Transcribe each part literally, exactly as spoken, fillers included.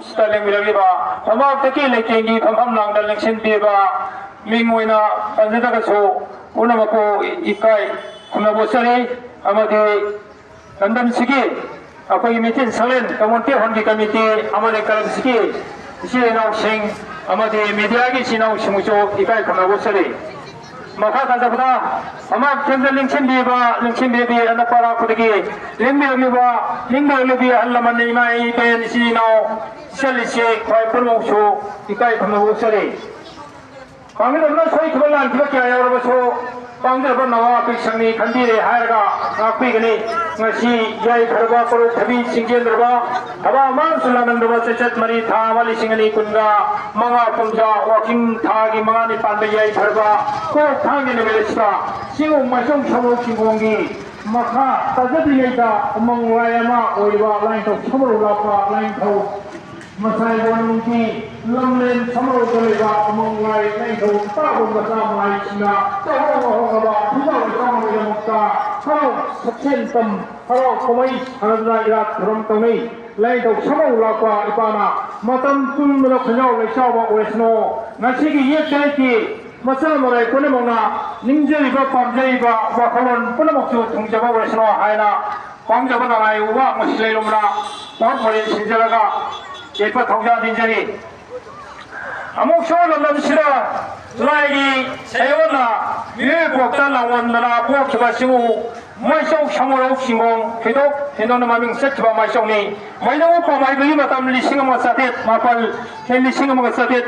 ꯁꯤꯗ ꯂꯦꯡꯕꯤꯔꯛꯂꯤꯕ ꯃꯃꯥꯡꯗꯒꯤ ꯂꯩꯇꯦꯡꯒꯤ ꯐꯝꯐꯝ ꯂꯥꯡꯗ ꯂꯦꯡꯁꯤꯟꯕꯤꯕ ꯃꯤꯡ ꯑꯣꯏꯅ ꯄꯟꯖꯗ꯭ꯔꯒꯁꯨ ꯄꯨꯝꯅꯃꯛꯄꯨ ꯏꯀꯥꯏ ꯈꯨꯝꯅꯕ ꯎꯠꯆꯔꯤ꯫ ꯑꯃꯗꯤ ꯂꯝꯗꯝꯁꯤꯒꯤ ꯑꯩꯈꯣꯏꯒꯤ ꯃꯤꯊꯤꯟ ꯁꯪꯂꯦꯟ ꯀꯝꯃꯨꯅꯤꯇꯤ ꯍꯣꯜꯒꯤ ꯀꯃꯤꯇꯤ ꯑꯃꯗꯤ ꯀ꯭ꯂꯕꯁꯤꯒꯤ ꯏꯆꯤꯜ ꯏꯅꯥꯎꯁꯤꯡ ꯑꯃꯗꯤ ꯃꯦꯗꯤꯌꯥꯒꯤ ꯏꯆꯤꯜ ꯏꯅꯥꯎꯁꯤꯡꯕꯨꯁꯨ ꯏꯀꯥꯏ ꯈꯨꯝꯅꯕ ꯎꯠꯆꯔꯤ꯫ ꯃꯈꯥ ꯇꯥꯖꯕꯗ ꯃꯃꯥꯡ ꯊꯦꯡꯗ ꯂꯦꯡꯁꯤꯟꯕꯤꯕ, ꯂꯦꯡꯁꯤꯟꯕꯤꯕꯤ ꯑꯅꯛꯄ ꯑꯔꯥꯞꯄꯗꯒꯤ ꯂꯦꯡꯕꯤꯔꯝꯂꯤꯕ, ꯂꯦꯡꯕꯤꯔꯝꯂꯤꯕꯤ ꯑꯍꯜ ꯂꯃꯟ, ꯏꯃꯥ, ꯏꯕꯦꯟ, ꯏꯆꯤꯜ ꯏꯅꯥꯎ, ꯏꯆꯜ ꯏꯆꯦ, ꯈ꯭ꯋꯥꯏ ꯄꯨꯝꯅꯃꯛꯁꯨ ꯏꯀꯥꯏ ꯈꯨꯝꯅꯕ ꯎꯠꯆꯔꯤ꯫ ꯄꯥꯡꯒꯗꯕꯅ ꯁꯣꯏꯈꯤꯕ ꯂꯥꯟꯈꯤꯕ ꯀꯌꯥ ꯌꯥꯎꯔꯕꯁꯨ, ꯄꯥꯡꯖꯕ ꯅꯋꯥ ꯄꯤꯛꯁꯛꯅꯤ ꯈꯟꯕꯤꯔꯦ ꯍꯥꯏꯔꯒ ꯉꯥꯛꯄꯤꯒꯅꯤ꯫ ꯉꯁꯤ ꯌꯥꯏꯐꯔꯕ ꯀꯣꯔꯧ ꯊꯕꯤ ꯆꯤꯡꯖꯦꯟꯗ꯭ꯔꯕ ꯊꯕꯥ ꯑꯃꯁꯨ ꯂꯥꯟꯅꯟꯗ꯭ꯔꯕ ꯆꯩꯆꯠ ꯃꯔꯤ ꯊꯥ ꯑꯃ ꯂꯤꯁꯤꯡ ꯑꯅꯤ ꯀꯨꯟꯒ ꯃꯉꯥ ꯀꯨꯝꯖꯥ ꯋꯥꯀꯤꯡ ꯊꯥꯒꯤ ꯃꯉꯥꯅꯤ ꯄꯥꯟꯕ ꯌꯥꯏꯐꯔꯕ ꯀꯣꯔꯧ ꯊꯥꯡꯒꯤ ꯅꯨꯃꯤꯠ ꯑꯁꯤꯗ ꯆꯤꯡ ꯃꯥꯏꯁꯣꯡ ꯁꯃꯨ ꯆꯤꯡꯈꯣꯡꯒꯤ ꯃꯈꯥ ꯇꯥꯖꯗ꯭ꯔꯤꯉꯩꯗ ꯎꯃꯪ ꯂꯥꯏ ꯑꯃ ꯑꯣꯏꯔꯤꯕ ꯂꯥꯏꯅꯤꯡꯊꯧ ꯁꯃꯨꯔꯧ ꯂꯥꯛꯄ ꯂꯥꯏꯅꯤꯡꯊꯧ ꯃꯁꯥꯏ ꯋꯥꯅꯨꯡꯒꯤ ꯂꯝꯂꯦꯟ ꯁꯃꯨꯔꯧꯗ ꯂꯩꯕ ꯎꯃꯪ ꯂꯥꯏ ꯂꯥꯏꯅꯤꯡꯊꯧ ꯇꯥꯕ ꯃꯆꯥ ꯃꯥꯏꯁꯤꯡꯅ ꯇꯧꯍꯧ ꯉꯧꯍꯧꯔꯕ ꯐꯨꯡꯒꯥ ꯂꯩꯇꯥꯡꯕꯒꯤꯗꯃꯛꯇ ꯍꯔꯥꯎ ꯁꯛꯁꯦꯟ ꯇꯝ ꯍꯔꯥꯎ ꯀꯨꯝꯍꯩ ꯁꯥꯟꯅꯗꯨꯅ ꯏꯔꯥꯠ ꯊꯧꯔꯝ ꯇꯧꯅꯩ꯫ ꯂꯥꯏꯅꯤꯡꯊꯧ ꯁꯃꯨꯔꯧ ꯂꯥꯛꯄ ꯏꯄꯥꯅ ꯃꯇꯝ ꯄꯨꯝꯕꯗ ꯈꯣꯟꯖꯥꯎ ꯂꯩꯆꯥꯎꯕ ꯑꯣꯏꯔꯁꯅꯨ꯫ ꯉꯁꯤꯒꯤ ꯌꯦꯛ ꯆꯩꯀꯤ ꯃꯆꯜ ꯃꯔꯥꯏ ꯄꯨꯝꯅꯃꯛꯅ ꯅꯤꯡꯖꯔꯤꯕ ꯄꯥꯝꯖꯔꯤꯕ ꯋꯥꯈꯜꯂꯣꯟ ꯄꯨꯝꯅꯃꯛꯁꯨ ꯊꯨꯡꯖꯕ ꯑꯣꯏꯔꯁꯅꯨ ꯍꯥꯏꯅ ꯄꯥꯝꯖꯕ ꯅꯉꯥꯏ ꯎꯕ ꯉꯁꯤ ꯂꯩꯔꯨꯝꯅ ꯃꯍꯨꯠ ꯃꯔꯦꯟ ꯁꯤꯟꯖꯔꯒ ꯌꯦꯠꯄ ꯊꯧꯖꯥꯜ ꯅꯤꯡꯖꯔꯤ꯫ ꯑꯃꯨꯛꯁꯨ ꯂꯝꯗꯝꯁꯤꯗ ꯂꯥꯏꯒꯤ ꯁꯥꯏꯑꯣꯟꯅ ꯃꯤꯑꯣꯏ ꯄꯣꯛꯇ ꯂꯥꯡꯑꯣꯟꯗꯅ ꯄꯣꯛꯈꯤꯕ ꯁꯤꯕꯨ ꯃꯣꯏꯆꯧ ꯁꯃꯨꯔꯧ ꯆꯤꯡꯒꯣꯡ ꯊꯣꯏꯗꯣꯛ ꯍꯦꯟꯗꯣꯛꯅ ꯃꯃꯤꯡ ꯆꯠꯈꯤꯕ ꯃꯥꯏꯆꯧꯅꯤ꯫ ꯃꯩꯅꯧ ꯄꯥꯝꯍꯩꯕꯒꯤ ꯃꯇꯝ ꯂꯤꯁꯤꯡ ꯑꯃ ꯆꯥꯇ꯭ꯔꯦꯠ ꯃꯥꯄꯜ, ꯂꯤꯁꯤꯡ ꯑꯃꯒ ꯆꯥꯇ꯭ꯔꯦꯠ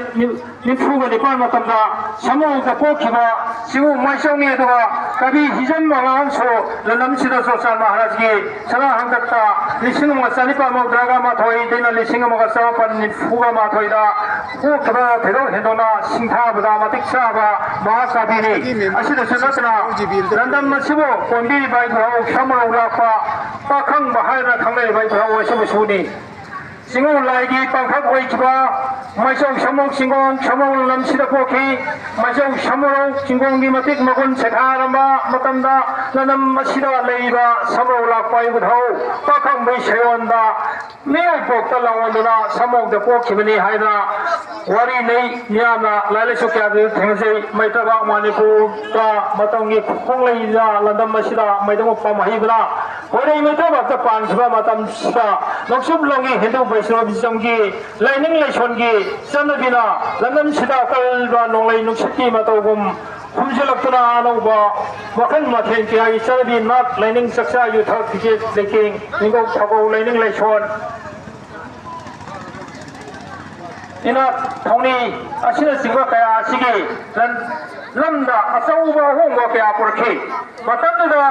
ꯅꯤꯐꯨꯒ ꯅꯤꯄꯥꯟ ꯃꯇꯝꯗ ꯁꯃꯨꯗ ꯄꯣꯛꯈꯤꯕ ꯁꯤꯕꯨ ꯃꯥꯏꯆꯧꯅꯤ꯫ ꯑꯗꯨꯒ ꯀꯕꯤ ꯍꯤꯖꯝ ꯑꯉꯥꯡꯁꯨ ꯂꯝꯗꯝꯁꯤꯗ ꯆꯣꯆꯥꯟ ꯃꯍꯥꯔꯥꯖꯒꯤ ꯁꯅꯥ ꯍꯪꯀꯛꯇ ꯂꯤꯁꯤꯡ ꯑꯃꯒ ꯆꯅꯤꯄꯥꯟ ꯃꯧꯗ꯭ꯔꯥꯒ ꯃꯥꯊꯣꯏꯗꯩꯅ ꯂꯤꯁꯤꯡ ꯑꯃꯒ ꯆꯃꯥꯄꯟ ꯅꯤꯐꯨꯒ ꯃꯥꯊꯣꯏꯗ ꯄꯣꯛꯈꯤꯕ ꯊꯣꯏꯗꯣꯛ ꯍꯦꯟꯗꯣꯛꯅ ꯁꯤꯡꯊꯥꯕꯗ ꯃꯇꯤꯛ ꯆꯥꯕ ꯃꯍꯥꯁꯥꯕꯤꯅꯤ꯫ ꯑꯁꯤꯗꯁꯨ ꯅꯠꯇꯅ ꯂꯝꯗꯝ ꯑꯁꯤꯕꯨ ꯀꯣꯟꯕꯤꯔꯤꯕ ꯏꯕꯨꯙꯧ ꯁꯃꯨꯔꯧ ꯂꯥꯛꯄ ꯄꯥꯈꯪꯕ ꯍꯥꯏꯗꯨꯅ ꯈꯪꯅꯔꯤꯕ ꯏꯕꯨꯙꯧ ꯑꯁꯤꯕꯨꯁꯨꯅꯤ꯫ ꯆꯤꯡꯉꯧ ꯂꯥꯏꯒꯤ ꯄꯥꯡꯊꯛ ꯑꯣꯏꯈꯤꯕ ꯃꯥꯏꯆꯧ ꯁꯥꯃꯧ ꯆꯤꯡꯒꯣꯡ ꯁꯥꯃꯧ ꯂꯝꯁꯤꯗ ꯄꯣꯛꯈꯤ꯫ ꯃꯥꯏꯆꯧ ꯁꯥꯃꯧ ꯆꯤꯡꯒꯣꯡꯒꯤ ꯃꯇꯤꯛ ꯃꯒꯨꯟ ꯁꯦꯊꯥꯔꯝꯕ ꯃꯇꯝꯗ ꯂꯝꯗꯝ ꯑꯁꯤꯗ ꯂꯩꯔꯤꯕ ꯁꯥꯃꯧ ꯂꯥꯛꯄ ꯏꯕꯨꯙꯧ ꯄꯥꯈꯪꯕꯩ ꯁꯌꯣꯟꯗ ꯃꯤꯑꯣꯏ ꯄꯣꯛꯇ ꯂꯥꯡꯑꯣꯟꯗꯨꯅ ꯁꯥꯃꯧꯗ ꯄꯣꯛꯈꯤꯕꯅꯤ ꯍꯥꯏꯗꯅ ꯋꯥꯔꯤ ꯅꯩ꯫ ꯃꯤꯌꯥꯝꯅ ꯂꯥꯏꯔꯤꯛ ꯂꯥꯏꯁꯨ ꯀꯌꯥꯗꯁꯨ ꯊꯦꯡꯅꯖꯩ꯫ ꯃꯩꯇ꯭ꯔꯕꯥꯛ ꯃꯅꯤꯄꯨꯔꯗ ꯃꯇꯝꯒꯤ ꯈꯣꯡꯂꯩꯗ ꯂꯝꯗꯝ ꯑꯁꯤꯗ ꯃꯩꯗꯝ ꯎꯞꯄ ꯃꯍꯩꯕꯅ ꯍꯣꯏꯔꯩ ꯃꯩꯇ꯭ꯔꯕꯥꯛꯇ ꯄꯥꯟꯈꯤꯕ ꯃꯇꯝꯁꯤꯗ ꯅꯣꯡꯆꯨꯞ ꯂꯝꯒꯤ ꯍꯤꯟꯗꯨ ꯕꯩꯁꯅꯣꯕꯤꯖꯝꯒꯤ ꯂꯥꯏꯅꯤꯡ ꯂꯥꯏꯁꯣꯟꯒꯤ ꯆꯠꯅꯕꯤꯅ ꯂꯝꯗꯝꯁꯤꯗ ꯑꯀꯜꯕ ꯅꯣꯡꯂꯩ ꯅꯨꯡꯁꯤꯠꯀꯤ ꯃꯇꯧꯒꯨꯝ ꯍꯨꯝꯖꯤꯜꯂꯛꯇꯨꯅ ꯑꯅꯧꯕ ꯃꯈꯜ ꯃꯊꯦꯜ ꯀꯌꯥꯒꯤ ꯆꯠꯅꯕꯤ ꯅꯥꯠ ꯂꯥꯏꯅꯤꯡ ꯆꯥꯛꯆꯥ ꯌꯨꯊꯛ ꯐꯤꯖꯦꯠ ꯂꯩꯇꯦꯡ ꯅꯤꯡꯒꯧ ꯊꯧꯒꯧ ꯂꯥꯏꯅꯤꯡ ꯂꯥꯏꯁꯣꯟ ꯏꯅꯥꯠ ꯊꯧꯅꯤ ꯑꯁꯤꯅꯆꯤꯡꯕ ꯀꯌꯥ ꯑꯁꯤꯒꯤ ꯂꯝ-, ꯂꯝꯗ ꯑꯆꯧꯕ ꯑꯍꯣꯡꯕ ꯀꯌꯥ ꯄꯨꯔꯛꯈꯤ꯫ ꯃꯇꯝꯗꯨꯗ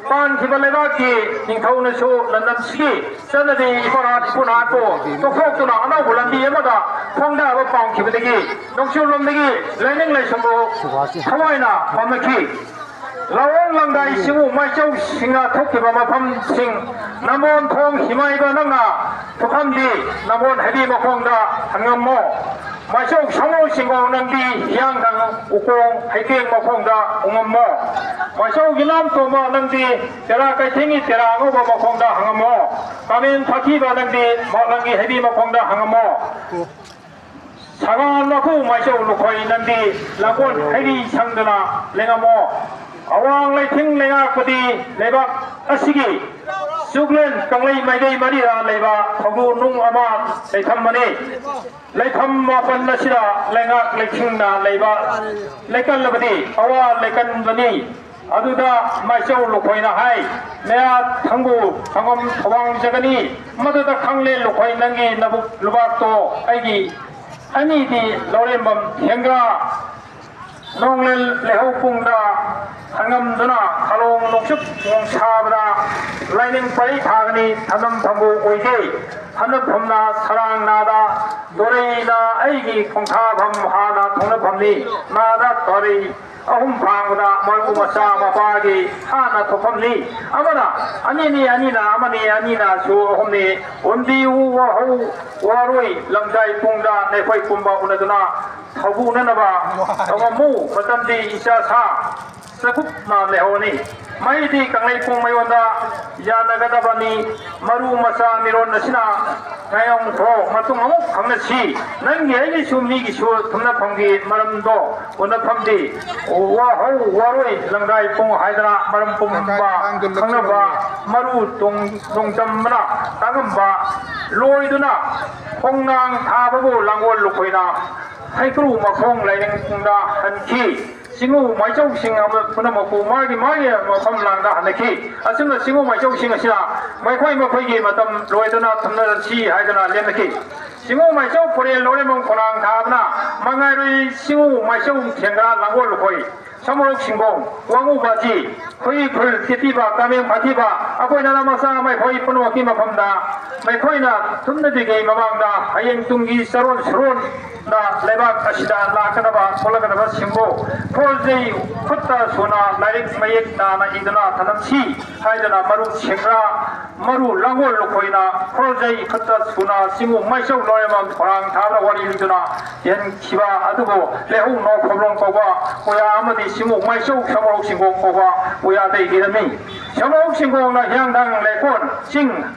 ꯄꯥꯟꯈꯤꯕ ꯂꯩꯕꯥꯛꯀꯤ ꯅꯤꯡꯊꯧꯅꯁꯨ ꯂꯝꯗꯝꯁꯤꯒꯤ ꯆꯠꯅꯕꯤ ꯏꯄꯥ ꯏꯄꯨꯅꯥꯠꯄꯨ ꯇꯣꯛꯊꯣꯛꯇꯨꯅ ꯑꯅꯧꯕ ꯂꯝꯕꯤ ꯑꯃꯗ ꯈꯣꯡꯗꯥꯕ ꯄꯥꯝꯈꯤꯕꯗꯒꯤ ꯅꯣꯡꯆꯨꯞꯂꯣꯝꯗꯒꯤ ꯂꯥꯏꯅꯤꯡ ꯂꯥꯏꯁꯣꯟꯕꯨ ꯊꯋꯥꯏꯅ ꯄꯥꯝꯅꯈꯤ꯫ ꯂꯋꯥꯡ ꯂꯪꯗꯥꯏ ꯁꯤꯡꯎ ꯃꯥꯏꯆꯧꯁꯤꯡꯅ ꯊꯣꯛꯈꯤꯕ ꯃꯐꯝꯁꯤꯡ ꯅꯝꯕꯣꯟ ꯊꯣꯡ ꯍꯤꯃꯥꯏꯕ ꯅꯪꯅ ꯄꯨꯈꯝꯗꯤ ꯅꯝꯕꯣꯟ ꯍꯩꯕꯤ ꯃꯈꯣꯡꯗ ꯍꯪꯉꯝꯃꯣ꯫ ꯃꯥꯏꯆꯧ ꯁꯥꯃꯣ ꯁꯤꯡꯒꯣ ꯅꯪꯗꯤ ꯍꯤꯌꯥꯡꯊꯥꯡ ꯎꯀꯣꯡ ꯍꯩꯇꯦꯡ ꯃꯈꯣꯡꯗ ꯎꯉꯝꯃꯣ꯫ ꯃꯥꯏꯆꯧ ꯒꯤꯂꯥꯝ ꯇꯣꯝꯕ ꯅꯪꯗꯤ ꯇꯦꯔꯥ ꯀꯩꯊꯦꯡꯒꯤ ꯇꯦꯔꯥ ꯑꯉꯧꯕ ꯃꯈꯣꯡꯗ ꯍꯪꯉꯝꯃꯣ꯫ ꯀꯥꯃꯦꯟ ꯐꯥꯊꯤꯕ ꯅꯪꯗꯤ ꯃꯥꯛꯂꯪꯒꯤ ꯍꯩꯕꯤ ꯃꯈꯣꯡꯗ ꯍꯪꯉꯝꯃꯣ꯫ ꯁꯒꯥꯟ ꯃꯄꯨ ꯃꯥꯏꯆꯧ ꯂꯨꯈꯣꯏ ꯅꯪꯗꯤ ꯂꯥꯡꯒꯣꯜ ꯍꯩꯔꯤ ꯁꯪꯗꯨꯅ ꯂꯦꯡꯉꯝꯃꯣ꯫ ꯑꯋꯥꯡ ꯂꯩꯊꯤꯡ ꯂꯩꯉꯥꯛꯄꯗꯤ ꯂꯩꯕꯥꯛ ꯑꯁꯤꯒꯤ ꯆꯨꯛꯂꯦꯟ ꯀꯪꯂꯩ ꯃꯥꯏꯀꯩ ꯃꯔꯤꯗ ꯂꯩꯕ ꯊꯧꯗꯨ ꯅꯨꯡ ꯑꯃ ꯂꯩꯊꯝꯕꯅꯤ꯫ ꯂꯩꯐꯝ ꯃꯥꯄꯟ ꯑꯁꯤꯗ ꯂꯩꯉꯥꯛ ꯂꯩꯊꯤꯡꯅ ꯂꯩꯕ ꯂꯩꯀꯜꯂꯕꯗꯤ ꯑꯋꯥ ꯂꯩꯀꯟꯕꯅꯤ꯫ ꯑꯗꯨꯗ ꯃꯥꯏꯆꯧ ꯂꯨꯈꯣꯏꯅ ꯍꯥꯏ, ꯃꯌꯥ ꯊꯪꯕꯨ ꯁꯪꯒꯣꯝ ꯊꯧꯕꯥꯡ ꯆꯒꯅꯤ, ꯃꯗꯨꯗ ꯈꯪꯂꯦ ꯂꯨꯈꯣꯏ ꯅꯪꯒꯤ ꯅꯕꯨꯛ ꯂꯨꯕꯥꯛꯇꯣ ꯑꯩꯒꯤ ꯑꯅꯤꯗꯤ ꯂꯧꯔꯦꯝꯕꯝ ꯊꯦꯡꯒ꯭ꯔꯥ ꯅꯣꯡꯂꯦꯜ ꯂꯩꯍꯧ ꯄꯨꯡꯗ ꯍꯪꯉꯝꯗꯨꯅ ꯈꯂꯣꯡ ꯅꯣꯡꯆꯨꯞ ꯅꯣꯡꯁꯥꯕꯗ ꯂꯥꯏꯅꯤꯡ ꯄꯔꯤ ꯊꯥꯒꯅꯤ ꯊꯝꯅꯝ ꯊꯝꯕꯨ ꯑꯣꯏꯒꯦ꯫ ꯊꯝꯅꯝ ꯊꯝꯅ ꯁꯔꯥꯡ ꯅꯥꯗ ꯇꯣꯔꯩꯅ ꯑꯩꯒꯤ ꯈꯣꯡꯊꯥꯐꯝ ꯍꯥꯟꯅ ꯊꯧꯅꯐꯝꯅꯤ꯫ ꯅꯥꯗ ꯇꯣꯔꯩ ꯑꯍꯨꯝ ꯐꯥꯡꯕꯗ ꯃꯔꯨ ꯃꯆꯥ ꯃꯄꯥꯒꯤ ꯍꯥꯟꯅ ꯊꯣꯛꯐꯝꯅꯤ꯫ ꯑꯃꯅ ꯑꯅꯤꯅꯤ, ꯑꯅꯤꯅ ꯑꯃꯅꯤ, ꯑꯅꯤꯅꯁꯨ ꯑꯍꯨꯝꯅꯤ꯫ ꯎꯟꯕꯤ ꯎ ꯋꯥꯍꯧ ꯋꯥꯔꯣꯏ ꯂꯪꯖꯥꯏ ꯄꯨꯡꯗ ꯅꯦꯈꯣꯏ ꯄꯨꯝꯕ ꯎꯅꯗꯨꯅ ꯊꯧꯕꯨꯅꯅꯕ ꯇꯧꯉꯝꯃꯨ꯫ ꯃꯇꯝꯗꯤ ꯏꯆꯥ ꯁꯥ ꯆꯥꯛꯈꯨꯞꯅ ꯂꯩꯍꯧꯔꯅꯤ꯫ ꯃꯩꯗꯤ ꯀꯪꯂꯩ ꯄꯨꯡ ꯃꯌꯣꯟꯗ ꯌꯥꯅꯒꯗꯕꯅꯤ꯫ ꯃꯔꯨ ꯃꯆꯥ ꯃꯤꯔꯣꯟ ꯑꯁꯤꯅ ꯉꯥꯌꯣꯡ ꯊꯣꯛ ꯃꯇꯨꯡ ꯑꯃꯨꯛ ꯈꯪꯅꯁꯤ꯫ ꯅꯪꯒꯤ ꯑꯩꯒꯤꯁꯨ ꯃꯤꯒꯤꯁꯨ ꯊꯨꯝꯅꯐꯝꯒꯤ ꯃꯔꯝꯗꯣ ꯎꯅꯐꯝꯗꯤ ꯋꯥꯍꯧ ꯋꯥꯔꯣꯏ ꯂꯪꯗꯥꯏ ꯄꯨꯡ ꯍꯥꯏꯗꯅ ꯃꯔꯝ ꯄꯨꯝꯕ ꯈꯪꯅꯕ ꯃꯔꯨ ꯇꯣꯡ-, ꯇꯣꯡꯖꯝꯕꯅ ꯇꯥꯉꯝꯕ ꯂꯣꯏꯗꯨꯅ ꯈꯣꯡꯅꯥꯡ ꯊꯥꯕꯕꯨ ꯂꯥꯡꯒꯣꯜ ꯂꯨꯈꯣꯏꯅ ꯍꯩꯀ꯭ꯔꯨ ꯃꯈꯣꯡ ꯂꯥꯏꯅꯤꯡꯗ ꯍꯟꯈꯤ꯫ ꯆꯤꯡꯉꯨ ꯃꯥꯏꯆꯧꯁꯤꯡ ꯑꯃ ꯄꯨꯝꯅꯃꯛꯄꯨ ꯃꯥꯒꯤ ꯃꯥꯒꯤ ꯃꯐꯝ ꯂꯥꯡꯗ ꯍꯜꯂꯛꯈꯤ꯫ ꯑꯁꯨꯝꯅ ꯆꯤꯡꯉꯨ ꯃꯥꯏꯆꯧꯁꯤꯡ ꯑꯁꯤꯅ ꯃꯈꯣꯏ ꯃꯈꯣꯏꯒꯤ ꯃꯇꯝ ꯂꯣꯏꯗꯅ ꯊꯝꯅꯔꯁꯤ ꯍꯥꯏꯗꯨꯅ ꯂꯦꯝꯅꯈꯤ꯫ ꯆꯤꯡꯉꯨ ꯃꯥꯏꯆꯧ ꯄꯨꯔꯦꯜ ꯂꯣꯏꯔꯦꯝꯕꯝ ꯈꯣꯡꯅꯥꯡ ꯊꯥꯕꯅ ꯃꯉꯥꯏꯔꯣꯏ ꯆꯤꯡꯉꯨ ꯃꯥꯏꯆꯧ ꯊꯦꯡꯒ꯭ꯔꯥ ꯂꯥꯡꯒꯣꯜ ꯂꯨꯈꯣꯏ ꯁꯃꯨꯔꯣꯛ ꯁꯤꯡꯒꯣꯡ ꯋꯥꯉꯨ ꯕꯥꯖꯤ ꯈꯨꯏ ꯈꯨꯜ ꯇꯦꯄꯤꯕ ꯀꯥꯃꯦꯡ ꯐꯥꯊꯤꯕ ꯑꯩꯈꯣꯏꯅ ꯃꯆꯥ ꯃꯈꯣꯏ ꯄꯨꯝꯅꯃꯛꯀꯤ ꯃꯐꯝꯗ ꯃꯈꯣꯏꯅ ꯊꯨꯝꯅꯗ꯭ꯔꯤꯉꯩ ꯃꯃꯥꯡꯗ ꯍꯌꯦꯡ ꯇꯨꯡꯒꯤ ꯆꯔꯣꯟ ꯁꯨꯔꯣꯟ ꯅ ꯂꯩꯕꯥꯛ ꯑꯁꯤꯗ ꯂꯥꯛꯀꯗꯕ ꯊꯣꯛꯂꯛꯀꯗꯕꯁꯤꯡꯕꯨ ꯈꯣꯔꯖꯩ ꯈꯨꯠꯇ ꯁꯨꯅ ꯂꯥꯏꯔꯤꯛ ꯃꯌꯦꯛ ꯅꯥꯅ ꯏꯗꯨꯅ ꯊꯝꯂꯝꯁꯤ ꯍꯥꯏꯗꯨꯅ ꯃꯔꯨ ꯁꯦꯡꯗ꯭ꯔꯥ ꯃꯔꯨ ꯂꯥꯡꯒꯣꯜ ꯂꯨꯈꯣꯏꯅ ꯈꯣꯔꯖꯩ ꯈꯨꯠꯇ ꯁꯨꯅ ꯆꯤꯡꯉꯨ ꯃꯥꯏꯆꯧ ꯂꯣꯏꯔꯕ ꯈꯣꯏꯔꯥꯡ ꯊꯥꯕꯅ ꯋꯥꯔꯤ ꯂꯤꯗꯨꯅ ꯏꯍꯟꯈꯤꯕ ꯑꯗꯨꯕꯨ ꯂꯩꯍꯧ ꯅꯣꯡ ꯈꯣꯝꯂꯣꯡ ꯀꯧꯕ ꯀꯣꯌꯥ ꯑꯃꯗꯤ ꯆꯤꯡꯉꯨ ꯃꯥꯏꯆꯧ ꯁꯃꯔꯧ ꯆꯤꯡꯒꯣꯡ ꯀꯧꯕ ꯀꯣꯌꯥꯗ ꯏꯔꯝꯃꯤ꯫ ꯁꯃꯔꯧ ꯆꯤꯡꯒꯣꯡꯅ ꯍꯤꯌꯥꯡꯊꯥꯡ ꯂꯩꯀꯣꯟ ꯆꯤꯡ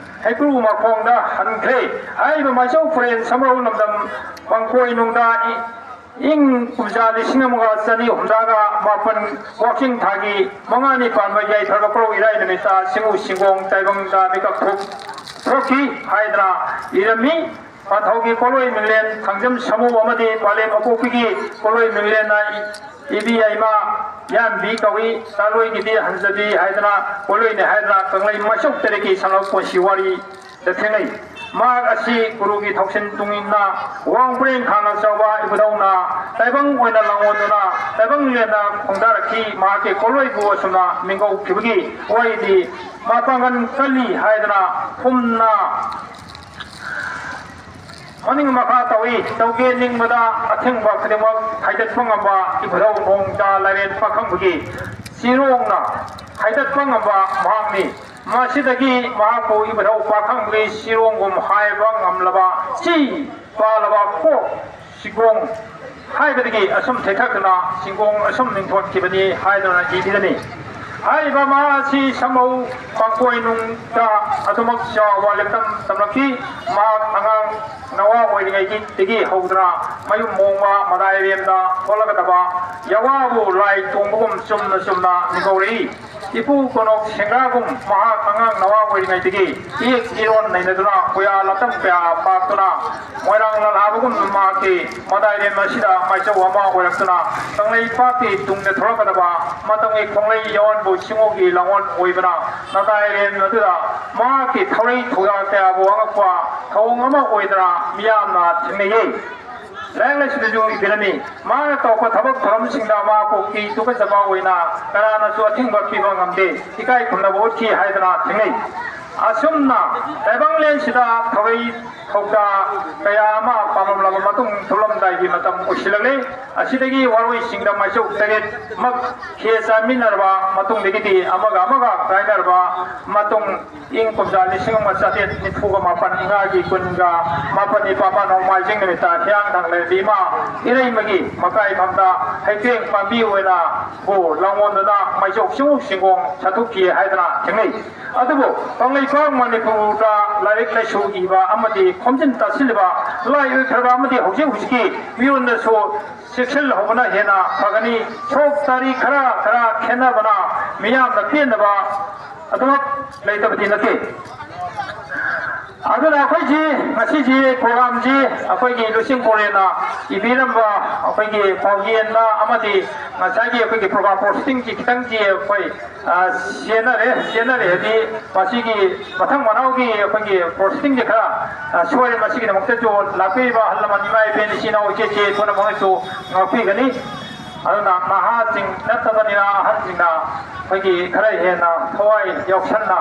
ꯍꯩꯀ꯭ꯔꯨ ꯃꯈꯣꯡꯗ ꯍꯟꯈ꯭ꯔꯦ꯫ ꯍꯥꯏꯔꯤꯕ ꯃꯥꯏꯆꯧ ꯐꯨꯔꯦꯟ ꯁꯃꯔꯧ ꯂꯝꯗꯝ ꯄꯪꯀꯣꯏ ꯅꯨꯡꯗ ꯏ-, ꯏꯪ ꯀꯨꯝꯖꯥ ꯂꯤꯁꯤꯡ ꯑꯃꯒ ꯆꯅꯤ ꯍꯨꯝꯗ꯭ꯔꯥꯒ ꯃꯥꯄꯟ ꯋꯥꯛꯆꯤꯡ ꯊꯥꯒꯤ ꯃꯉꯥꯅꯤ ꯄꯥꯟꯕ ꯌꯥꯏꯐꯔꯕ ꯀꯧꯔꯧ ꯏꯔꯥꯏ ꯅꯨꯃꯤꯠꯇ ꯆꯤꯡꯉꯨ ꯆꯤꯡꯒꯣꯡ ꯇꯥꯏꯕꯪꯗ ꯃꯤꯀꯞ ꯊꯣꯛ-, ꯊꯣꯛꯈꯤ ꯍꯥꯏꯗꯅ ꯏꯔꯝꯃꯤ꯫ ꯄꯥꯟꯊꯧꯒꯤ ꯀꯣꯂꯣꯏ ꯃꯤꯡꯂꯦꯟ ꯊꯥꯡꯖꯝ ꯁꯥꯃꯨ ꯑꯃꯗꯤ ꯄꯥꯂꯦꯝ ꯑꯀꯣꯛꯄꯤꯒꯤ ꯀꯣꯂꯣꯏ ꯃꯤꯡꯂꯦꯟꯅ ꯏ-, ꯏꯕꯤ ꯌꯥꯏꯃ ꯌꯥꯝꯕꯤ ꯀꯧꯏ꯫ ꯆꯥꯂꯣꯏꯒꯤꯗꯤ ꯍꯟꯖꯕꯤ ꯍꯥꯏꯗꯅ ꯀꯣꯂꯣꯏꯅꯤ ꯍꯥꯏꯗꯅ ꯀꯪꯂꯩ ꯃꯥꯏꯆꯧ ꯇꯔꯦꯠꯀꯤ ꯁꯝꯂꯞ ꯄꯨꯟꯁꯤ ꯋꯥꯔꯤ ꯗ ꯊꯦꯡꯅꯩ꯫ ꯃꯍꯥꯛ ꯑꯁꯤ ꯒꯨꯔꯨꯒꯤ ꯊꯧꯁꯤꯟ ꯇꯨꯡꯏꯟꯅ ꯋꯥꯡ ꯄꯔꯦꯡ ꯈꯥꯡ ꯑꯆꯧꯕ ꯏꯕꯨꯙꯧꯅ ꯇꯥꯏꯕꯪ ꯑꯣꯏꯅ ꯂꯥꯡꯑꯣꯟꯗꯨꯅ ꯇꯥꯏꯕꯪ ꯂꯦꯟꯗ ꯈꯣꯡꯗꯥꯔꯛꯈꯤ꯫ ꯃꯍꯥꯛꯀꯤ ꯀꯣꯂꯣꯏꯕꯨ ꯑꯁꯨꯝꯅ ꯃꯤꯡꯒꯧꯈꯤꯕꯒꯤ ꯋꯥꯔꯤꯗꯤ ꯃꯄꯥꯡꯒꯜ ꯀꯜꯂꯤ ꯍꯥꯏꯗꯅ ꯐꯨꯝꯅ ꯃꯅꯤꯡ ꯃꯈꯥ ꯇꯧꯏ꯫ ꯇꯧꯒꯦ ꯅꯤꯡꯕꯗ ꯑꯊꯤꯡꯕ ꯈꯨꯗꯤꯡꯃꯛ ꯍꯥꯏꯗꯠꯄ ꯉꯝꯕ ꯏꯕꯨꯙꯧ ꯅꯣꯡꯗꯥ ꯂꯥꯏꯔꯦꯟ ꯄꯥꯈꯪꯕꯒꯤ ꯆꯤꯔꯣꯡꯅ ꯍꯥꯏꯗꯠꯄ ꯉꯝꯕ ꯃꯍꯥꯛꯅꯤ꯫ ꯃꯁꯤꯗꯒꯤ ꯃꯍꯥꯛꯄꯨ ꯏꯕꯨꯙꯧ ꯄꯥꯈꯪꯕꯒꯤ ꯆꯤꯔꯣꯡꯒꯨꯝ ꯍꯥꯏꯕ ꯉꯝꯂꯕ ꯆꯤ ꯄꯥꯜꯂꯕ ꯀꯣꯛ ꯆꯤꯒꯣꯡ ꯍꯥꯏꯕꯗꯒꯤ ꯑꯁꯨꯝ ꯊꯦꯛꯊꯗꯨꯅ ꯆꯤꯒꯣꯡ ꯑꯁꯨꯝ ꯃꯤꯡꯊꯣꯟꯈꯤꯕꯅꯤ ꯍꯥꯏꯗꯨꯅ ꯏꯕꯤꯔꯝꯃꯤ꯫ ꯍꯥꯏꯔꯤꯕ ꯃꯍꯥꯛ ꯑꯁꯤ ꯁꯥꯃꯧ ꯄꯥꯡꯀꯣꯏꯅꯨꯡꯗ ꯑꯗꯨꯃꯛ ꯆꯥꯎꯕ ꯂꯦꯞꯇꯝ ꯇꯝꯂꯛꯈꯤ꯫ ꯃꯍꯥꯛ ꯑꯉꯥꯡ ꯅꯋꯥ ꯑꯣꯏꯔꯤꯉꯩꯗꯒꯤ ꯍꯧꯗꯨꯅ ꯃꯌꯨꯝ ꯃꯣꯡꯕ ꯃꯗꯥꯏꯔꯦꯝꯗ ꯊꯣꯛꯂꯛꯀꯗꯕ ꯌꯥꯋꯥꯕꯨ ꯂꯥꯏ ꯇꯣꯡꯕꯒꯨꯝ ꯆꯨꯝꯅ ꯆꯨꯝꯅ ꯃꯤꯡꯒꯧꯔꯛꯏ꯫ ꯏꯄꯨ ꯀꯣꯅꯣꯛ ꯁꯦꯡꯒꯥꯒꯨꯝ ꯃꯍꯥꯛ ꯑꯉꯥꯡ ꯅꯋꯥ ꯑꯣꯏꯔꯤꯉꯩꯗꯒꯤ ꯏꯌꯦꯛ ꯏꯔꯣꯟ ꯅꯩꯅꯗꯨꯅ ꯀꯣꯌꯥ ꯂꯥꯇꯝ ꯀꯌꯥ ꯄꯥꯛꯇꯨꯅ ꯃꯣꯏꯔꯥꯡ ꯂꯥꯜꯍꯥꯕꯒꯨꯝ ꯃꯍꯥꯛꯀꯤ ꯃꯗꯥꯏꯔꯦꯝ ꯑꯁꯤꯗ ꯃꯥꯏꯆꯧ ꯑꯃ ꯑꯣꯏꯔꯛꯇꯨꯅ ꯀꯪꯂꯩꯄꯥꯛꯀꯤ ꯇꯨꯡꯗ ꯊꯣꯔꯛꯀꯗꯕ ꯃꯇꯝꯒꯤ ꯈꯣꯡꯂꯩ ꯌꯥꯑꯣꯟꯕꯨ ꯆꯤꯡꯉꯨꯒꯤ ꯂꯥꯡꯑꯣꯟ ꯑꯣꯏꯕꯅ ꯃꯗꯥꯏꯔꯦꯝ ꯑꯗꯨꯗ ꯃꯍꯥꯛꯀꯤ ꯊꯧꯔꯩ ꯊꯧꯗꯥ ꯀꯌꯥꯕꯨ ꯑꯉꯛꯄ ꯊꯧꯑꯣꯡ ꯑꯃ ꯑꯣꯏꯗꯅ ꯃꯤꯌꯥꯝꯅ ꯊꯦꯡꯅꯩꯌꯦ꯫ ꯂꯥꯏꯔꯤꯛ ꯂꯥꯏꯁꯨꯗꯁꯨ ꯏꯕꯤꯔꯝꯃꯤ꯫ ꯃꯥꯅ ꯇꯧꯔꯛꯄ ꯊꯕꯛ ꯊꯧꯔꯝꯁꯤꯡꯗ ꯃꯍꯥꯛꯄꯨ ꯀꯤ ꯇꯨꯀꯠꯆꯕ ꯑꯣꯏꯅ ꯀꯅꯥꯅꯁꯨ ꯑꯊꯤꯡꯕ ꯄꯤꯕ ꯉꯝꯗꯦ, ꯏꯀꯥꯏ ꯈꯨꯝꯅꯕ ꯎꯠꯈꯤ ꯍꯥꯏꯗꯅ ꯊꯦꯡꯅꯩ꯫ ꯑꯁꯨꯝꯅ ꯇꯥꯏꯕꯪꯂꯦꯟꯁꯤꯗ ꯊꯧꯔꯩ ꯊꯧꯗꯥ ꯀꯌꯥ ꯑꯃ ꯄꯥꯝꯂꯝꯂꯕ ꯃꯇꯨꯡ ꯊꯣꯛꯂꯝꯗꯥꯏꯒꯤ ꯃꯇꯝ ꯑꯣꯏꯁꯤꯜꯂꯛꯂꯦ꯫ ꯑꯁꯤꯗꯒꯤ ꯋꯥꯔꯣꯏꯁꯤꯡꯗ ꯃꯥꯏꯆꯧ ꯇꯔꯦꯠꯃꯛ ꯈꯦ ꯆꯥꯃꯤꯟꯅꯔꯕ ꯃꯇꯨꯡꯗꯒꯤꯗꯤ ꯑꯃꯒ ꯑꯃꯒ ꯀꯥꯏꯅꯔꯕ ꯃꯇꯨꯡ ꯏꯪ ꯀꯨꯝꯖꯥ ꯂꯤꯁꯤꯡ ꯑꯃ ꯆꯥꯇ꯭ꯔꯦꯠ ꯅꯤꯐꯨꯒ ꯃꯥꯄꯟ ꯏꯉꯥꯒꯤ ꯀꯨꯟꯒ ꯃꯥꯄꯟ ꯅꯤꯄꯥ ꯅꯣꯡꯃꯥꯏꯖꯤꯡ ꯅꯨꯃꯤꯠꯇ ꯍꯤꯌꯥꯡꯊꯥꯡ ꯂꯩꯔꯕꯤ ꯏꯃꯥ ꯏꯔꯩꯃꯒꯤ ꯃꯀꯥꯏꯐꯝꯗ ꯍꯩꯀ꯭ꯔꯦꯡ ꯄꯥꯝꯕꯤ ꯑꯣꯏꯅ ꯕꯨ ꯂꯥꯡꯑꯣꯟꯗꯨꯅ ꯃꯥꯏꯆꯧ ꯆꯤꯡꯉꯨ ꯆꯤꯡꯒꯣꯡ ꯁꯥꯊꯨꯈꯤ ꯍꯥꯏꯗꯅ ꯊꯦꯡꯅꯩ꯫ ꯑꯗꯨꯕꯨ ꯀꯪꯂꯩꯄꯥꯛ ꯃꯅꯤꯄꯨꯔꯗ ꯂꯥꯏꯔꯤꯛ ꯂꯥꯏꯁꯨ ꯏꯕ ꯑꯃꯗꯤ ꯈꯣꯝꯖꯤꯟ ꯇꯥꯁꯤꯜꯂꯤꯕ ꯂꯥꯏ ꯑꯣꯏꯈ꯭ꯔꯕ ꯑꯃꯗꯤ ꯍꯧꯖꯤꯛ ꯍꯧꯖꯤꯛꯀꯤ ꯃꯤꯔꯣꯟꯗꯁꯨ ꯆꯦꯛꯁꯤꯜꯍꯧꯕꯅ ꯍꯦꯟꯅ ꯐꯒꯅꯤ꯫ ꯁꯣꯛ ꯇꯥꯔꯤ ꯈꯔ ꯈꯔ ꯈꯦꯠꯅꯕꯅ ꯃꯤꯌꯥꯝꯅ ꯄꯦꯟꯗꯕ ꯑꯗꯨꯃꯛ ꯂꯩꯇꯕꯗꯤ ꯅꯠꯇꯦ꯫ ꯑꯗꯨꯅ ꯑꯩꯈꯣꯏꯁꯤ ꯉꯁꯤꯁꯤ ꯄ꯭ꯔꯣꯒ꯭ꯔꯥꯝꯁꯤ ꯑꯩꯈꯣꯏꯒꯤ ꯂꯨꯆꯤꯡ ꯀꯣꯔꯦꯟꯅ ꯏꯕꯤꯔꯝꯕ ꯑꯩꯈꯣꯏꯒꯤ ꯄꯥꯎꯖꯦꯟꯗ ꯑꯃꯗꯤ ꯉꯁꯥꯏꯒꯤ ꯑꯩꯈꯣꯏꯒꯤ ꯄ꯭ꯔꯣꯒ꯭ꯔꯥꯝ ꯄꯣꯁꯇꯤꯡꯁꯤ ꯈꯤꯇꯪꯗꯤ ꯑꯩꯈꯣꯏ, ꯑ, ꯆꯦꯟꯅꯔꯦ, ꯆꯦꯟꯅꯔꯦ ꯍꯥꯏꯗꯤ ꯃꯁꯤꯒꯤ ꯃꯊꯪ ꯃꯅꯥꯎꯒꯤ ꯑꯩꯈꯣꯏꯒꯤ ꯄꯣꯁꯇꯤꯡꯁꯦ ꯈꯔ, ꯑ, ꯁꯣꯏꯔꯦ꯫ ꯃꯁꯤꯒꯤꯗꯃꯛꯇꯁꯨ ꯂꯥꯛꯄꯤꯔꯤꯕ ꯑꯍꯜ ꯂꯃꯟ, ꯏꯃꯥ ꯏꯕꯦꯟ, ꯏꯆꯤꯟ ꯏꯅꯥꯎ, ꯏꯆꯦ ꯏꯆꯦ ꯄꯨꯝꯅꯃꯛꯅꯁꯨ ꯉꯥꯛꯄꯤꯒꯅꯤ꯫ ꯑꯗꯨꯅ ꯅꯍꯥꯁꯤꯡ ꯅꯠꯇꯕꯅꯤꯅ ꯑꯍꯟꯁꯤꯡꯅ ꯑꯩꯈꯣꯏꯒꯤ ꯈꯔ ꯍꯦꯟꯅ ꯊꯋꯥꯏ ꯌꯥꯎꯁꯟꯅ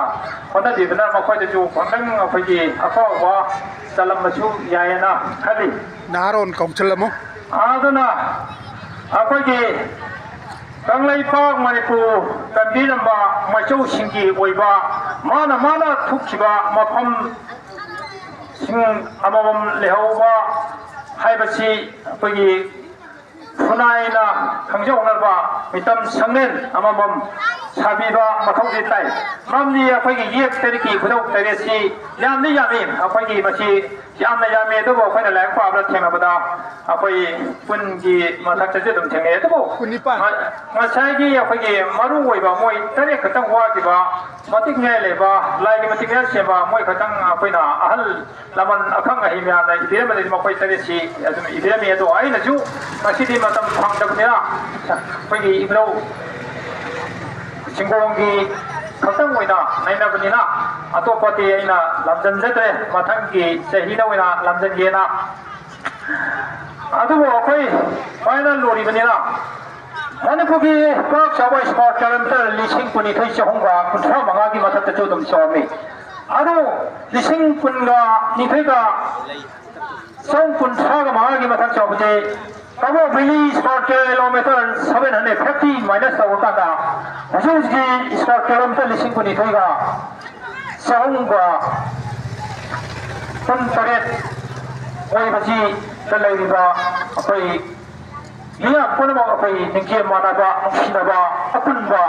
ꯍꯣꯠꯅꯕꯤꯕꯅ ꯃꯈꯣꯏꯗꯁꯨ ꯈꯤꯇꯪ ꯑꯩꯈꯣꯏꯒꯤ ꯑꯐꯥꯎꯕ ꯆꯜꯂꯝꯕꯁꯨ ꯌꯥꯏꯌꯦꯅ ꯈꯜꯂꯤ꯫ ꯅꯍꯥꯔꯣꯟ ꯀꯥꯎꯟꯁꯤꯜ ꯑꯃ꯫ ꯑꯗꯨꯅ ꯑꯩꯈꯣꯏꯒꯤ ꯀꯪꯂꯩꯄꯥꯛ ꯃꯅꯤꯄꯨꯔ ꯀꯟꯕꯤꯔꯝꯕ ꯃꯥꯏꯆꯧꯁꯤꯡꯒꯤ ꯑꯣꯏꯕ ꯃꯥꯅ ꯃꯥꯅ ꯊꯣꯛꯈꯤꯕ ꯃꯐꯝꯁꯤꯡ ꯑꯃꯃꯝ ꯂꯩꯍꯧꯕ ꯍꯥꯏꯕꯁꯤ ꯑꯩꯈꯣꯏꯒꯤ ꯈꯨꯟꯅꯥꯏꯅ ꯈꯪꯖꯍꯧꯅꯕ ꯃꯤꯇꯝ ꯁꯪꯂꯦꯟ ꯑꯃꯃꯝ ꯁꯥꯕꯤꯕ ꯃꯊꯧꯗꯤ ꯇꯥꯏ꯫ ꯃꯔꯝꯗꯤ ꯑꯩꯈꯣꯏꯒꯤ ꯌꯦꯛ ꯇꯔꯦꯠꯀꯤ ꯈꯨꯗꯧ ꯇꯔꯦꯠꯁꯤ ꯌꯥꯝꯗꯤ ꯌꯥꯝꯃꯤ꯫ ꯑꯩꯈꯣꯏꯒꯤ ꯃꯁꯤ ꯌꯥꯝꯅ ꯌꯥꯝꯃꯤ, ꯑꯗꯨꯕꯨ ꯑꯩꯈꯣꯏꯅ ꯂꯥꯏꯔꯤꯛ ꯄꯥꯕꯗ ꯊꯦꯡꯅꯕꯗ ꯑꯩꯈꯣꯏ ꯀꯨꯟꯒꯤ ꯃꯊꯛꯇꯁꯨ ꯑꯗꯨꯝ ꯊꯦꯡꯅꯩ꯫ ꯑꯗꯨꯕꯨ ꯀꯨꯟꯅꯤꯄꯥꯟ꯫ ꯉ-, ꯉꯁꯥꯏꯒꯤ ꯑꯩꯈꯣꯏꯒꯤ ꯃꯔꯨ ꯑꯣꯏꯕ ꯃꯣꯏ ꯇꯔꯦꯠ ꯈꯛꯇꯪ ꯋꯥꯈꯤꯕ, ꯃꯇꯤꯛ ꯃꯌꯥꯏ ꯂꯩꯕ, ꯂꯥꯏꯒꯤ ꯃꯇꯤꯛ ꯃꯌꯥꯏ ꯁꯦꯝꯕ ꯃꯣꯏ ꯈꯛꯇꯪ ꯑꯩꯈꯣꯏꯅ ꯑꯍꯜ ꯂꯃꯟ ꯑꯈꯪ ꯑꯍꯩ ꯃꯌꯥꯝꯅ ꯏꯕꯤꯔꯝꯕꯗꯒꯤ ꯃꯈꯣꯏ ꯇꯔꯦꯠꯁꯤ ꯑꯗꯨꯝ ꯏꯕꯤꯔꯝꯃꯤ꯫ ꯑꯗꯣ ꯑꯩꯅꯁꯨ ꯉꯁꯤꯗꯤ ꯃꯇꯝ ꯐꯪꯗꯕꯅꯤꯅ ꯑꯩꯈꯣꯏꯒꯤ ꯏꯕꯨꯙꯧ ꯆꯤꯡꯒꯣꯡꯒꯤ ꯈꯛꯇꯪ ꯑꯣꯏꯅ ꯅꯩꯅꯕꯅꯤꯅ ꯑꯇꯣꯞꯄꯗꯤ ꯑꯩꯅ ꯂꯥꯝꯖꯟꯖꯗ꯭ꯔꯦ, ꯃꯊꯪꯒꯤ ꯆꯍꯤꯗ ꯑꯣꯏꯅ ꯂꯥꯝꯖꯟꯒꯦꯅ꯫ ꯑꯗꯨꯕꯨ ꯑꯩꯈꯣꯏ ꯁꯨꯃꯥꯏꯅ ꯂꯣꯔꯤꯕꯅꯤꯅ ꯃꯅꯤꯄꯨꯔꯒꯤ ꯄꯥꯛ ꯆꯥꯎꯕ ꯁ꯭ꯀ꯭ꯋꯥꯔ ꯀꯤꯂꯣꯃꯤꯇꯔ ꯂꯤꯁꯤꯡ ꯀꯨꯟꯅꯤꯊꯣꯏ ꯆꯍꯨꯝꯒ ꯀꯨꯟꯊ꯭ꯔꯥ ꯃꯉꯥꯒꯤ ꯃꯊꯛꯇꯁꯨ ꯑꯗꯨꯝ ꯆꯥꯎꯔꯝꯃꯤ꯫ ꯑꯗꯨ ꯂꯤꯁꯤꯡ ꯀꯨꯟꯒ ꯅꯤꯊꯣꯏꯒ ꯆꯍꯨꯝ ꯀꯨꯟꯊ꯭ꯔꯥꯒ ꯃꯉꯥꯒꯤ ꯃꯊꯛ ꯆꯥꯎꯕꯁꯦ ꯀꯕꯣꯛ valley square kilometre seven hundred fifty minus ꯇꯧꯔꯀꯥꯟꯗ ꯍꯧꯖꯤꯛ ꯍꯧꯖꯤꯛꯀꯤ ꯁ꯭ꯀ꯭ꯋꯥꯔ ꯀꯤꯂꯣꯃꯤꯇꯔ ꯂꯤꯁꯤꯡ ꯀꯨꯟꯅꯤꯊꯣꯏꯒ ꯆꯍꯨꯝꯒ ꯀꯨꯟ ꯇꯔꯦꯠ ꯑꯣꯏꯕꯁꯤꯗ ꯂꯩꯔꯤꯕ ꯑꯩꯈꯣꯏ ꯃꯤꯌꯥꯝ ꯄꯨꯝꯅꯃꯛ ꯑꯩꯈꯣꯏ ꯂꯤꯡꯖꯦꯜ ꯃꯥꯟꯅꯕ, ꯅꯨꯡꯁꯤꯅꯕ, ꯑꯄꯨꯟꯕ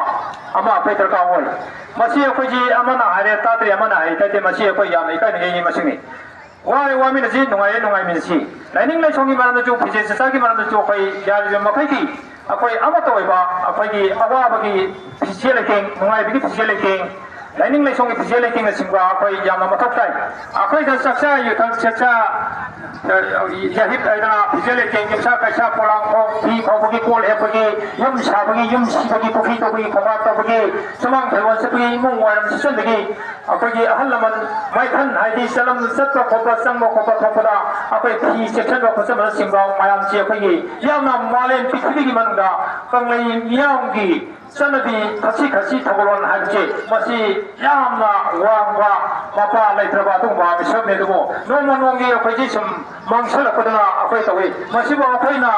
ꯑꯃ ꯑꯩꯈꯣꯏ ꯗꯔꯀꯥꯔ ꯑꯣꯏ꯫ ꯃꯁꯤ ꯑꯩꯈꯣꯏꯁꯤ ꯑꯃꯅ ꯍꯥꯏꯔꯦ ꯇꯥꯗꯦ, ꯑꯃꯅ ꯍꯥꯏꯔꯦ ꯇꯥꯗꯦ, ꯃꯁꯤ ꯑꯩꯈꯣꯏ ꯌꯥꯝꯅ ꯏꯀꯥꯏꯅꯤꯡꯉꯥꯏꯒꯤ ꯃꯁꯤꯡꯅꯤ꯫ ꯋꯥꯔꯦ ꯋꯥꯃꯤꯟꯅꯁꯤ, ꯅꯨꯡꯉꯥꯏꯔꯦ ꯅꯨꯡꯉꯥꯏꯃꯤꯟꯅꯁꯤ꯫ ꯂꯥꯏꯅꯤꯡ ꯂꯥꯏꯁꯣꯟꯒꯤ ꯃꯔꯝꯗꯁꯨ, ꯐꯤꯖꯦꯠ ꯆꯥꯛꯆꯥꯒꯤ ꯃꯔꯝꯗꯁꯨ ꯑꯩꯈꯣꯏ ꯌꯥꯔꯤꯕ ꯃꯈꯩꯗꯤ ꯑꯩꯈꯣꯏ ꯑꯃꯠꯇ ꯑꯣꯏꯕ, ꯑꯩꯈꯣꯏꯒꯤ ꯑꯋꯥꯕꯒꯤ ꯐꯤꯖꯦꯠ ꯂꯩꯇꯦꯡ, ꯅꯨꯡꯉꯥꯏꯕꯒꯤ ꯐꯤꯖꯦꯠ ꯂꯩꯇꯦꯡ, ꯂꯥꯏꯅꯤꯡ ꯂꯥꯏꯁꯣꯟꯒꯤ ꯐꯤꯖꯦꯠ ꯂꯩꯇꯦꯡꯅꯆꯤꯡꯕ ꯑꯩꯈꯣꯏ ꯌꯥꯝꯅ ꯃꯊꯧ ꯇꯥꯏ꯫ ꯑꯩꯈꯣꯏꯗ ꯆꯥꯛꯆꯥ ꯌꯨꯊꯛ ꯆꯥꯛꯆꯥ ꯌꯥꯍꯤꯞ ꯍꯥꯏꯗꯅ ꯐꯤꯖꯦꯠ ꯂꯩꯇꯦꯡ, ꯌꯨꯝꯁꯥ ꯀꯩꯁꯥ, ꯄꯣꯂꯥꯡ ꯈꯣꯡ, ꯐꯤ ꯐꯧꯕꯒꯤ, ꯀꯣꯜ ꯍꯦꯛꯄꯒꯤ, ꯌꯨꯝ ꯁꯥꯕꯒꯤ, ꯌꯨꯝ ꯁꯤꯕꯒꯤ, ꯄꯨꯈ꯭ꯔꯤ ꯇꯧꯕꯒꯤ, ꯈꯣꯡꯕꯥꯟ ꯇꯧꯕꯒꯤ, ꯁꯨꯃꯥꯡ ꯁꯦꯂꯣꯟ ꯆꯠꯄꯒꯤ, ꯏꯃꯨꯡ ꯋꯥꯏꯔꯝ ꯁꯤꯠꯆꯟꯕꯒꯤ, ꯑꯩꯈꯣꯏꯒꯤ ꯑꯍꯜ ꯂꯃꯟ ꯃꯥꯏꯊꯟ ꯍꯥꯏꯗꯤ ꯆꯠꯂꯝ ꯆꯠꯄ ꯈꯣꯠꯄ, ꯆꯪꯕ ꯈꯣꯠꯄ ꯊꯣꯛꯄꯗ ꯑꯩꯈꯣꯏ ꯐꯤ ꯆꯦꯛꯁꯤꯟꯕ ꯈꯣꯠꯆꯟꯕꯅꯆꯤꯡꯕ ꯃꯌꯥꯝꯁꯤ ꯑꯩꯈꯣꯏꯒꯤ ꯌꯥꯝꯅ ꯃꯥꯂꯦꯝ ꯄ꯭ꯔꯤꯊꯤꯕꯤꯒꯤ ꯃꯅꯨꯡꯗ ꯀꯪꯂꯩ ꯃꯤꯌꯥꯝꯒꯤ ꯆꯠꯅꯕꯤ ꯈꯛꯁꯤ ꯈꯛꯁꯤ ꯊꯧꯒꯜꯂꯣꯟ ꯍꯥꯏꯕꯁꯤ ꯃꯁꯤ ꯌꯥꯝꯅ ꯋꯥꯡꯕ ꯃꯄꯥ ꯂꯩꯇ꯭ꯔꯕ ꯑꯗꯨꯒꯨꯝꯕ ꯃꯤꯁꯛꯅꯤ꯫ ꯑꯗꯨꯕꯨ ꯅꯣꯡꯃ ꯅꯣꯡꯃꯒꯤ ꯑꯩꯈꯣꯏꯁꯤ ꯁꯨꯝ ꯃꯥꯡꯁꯤꯜꯂꯛꯄꯗꯨꯅ ꯑꯩꯈꯣꯏ ꯇꯧꯏ꯫ ꯃꯁꯤꯕꯨ ꯑꯩꯈꯣꯏꯅ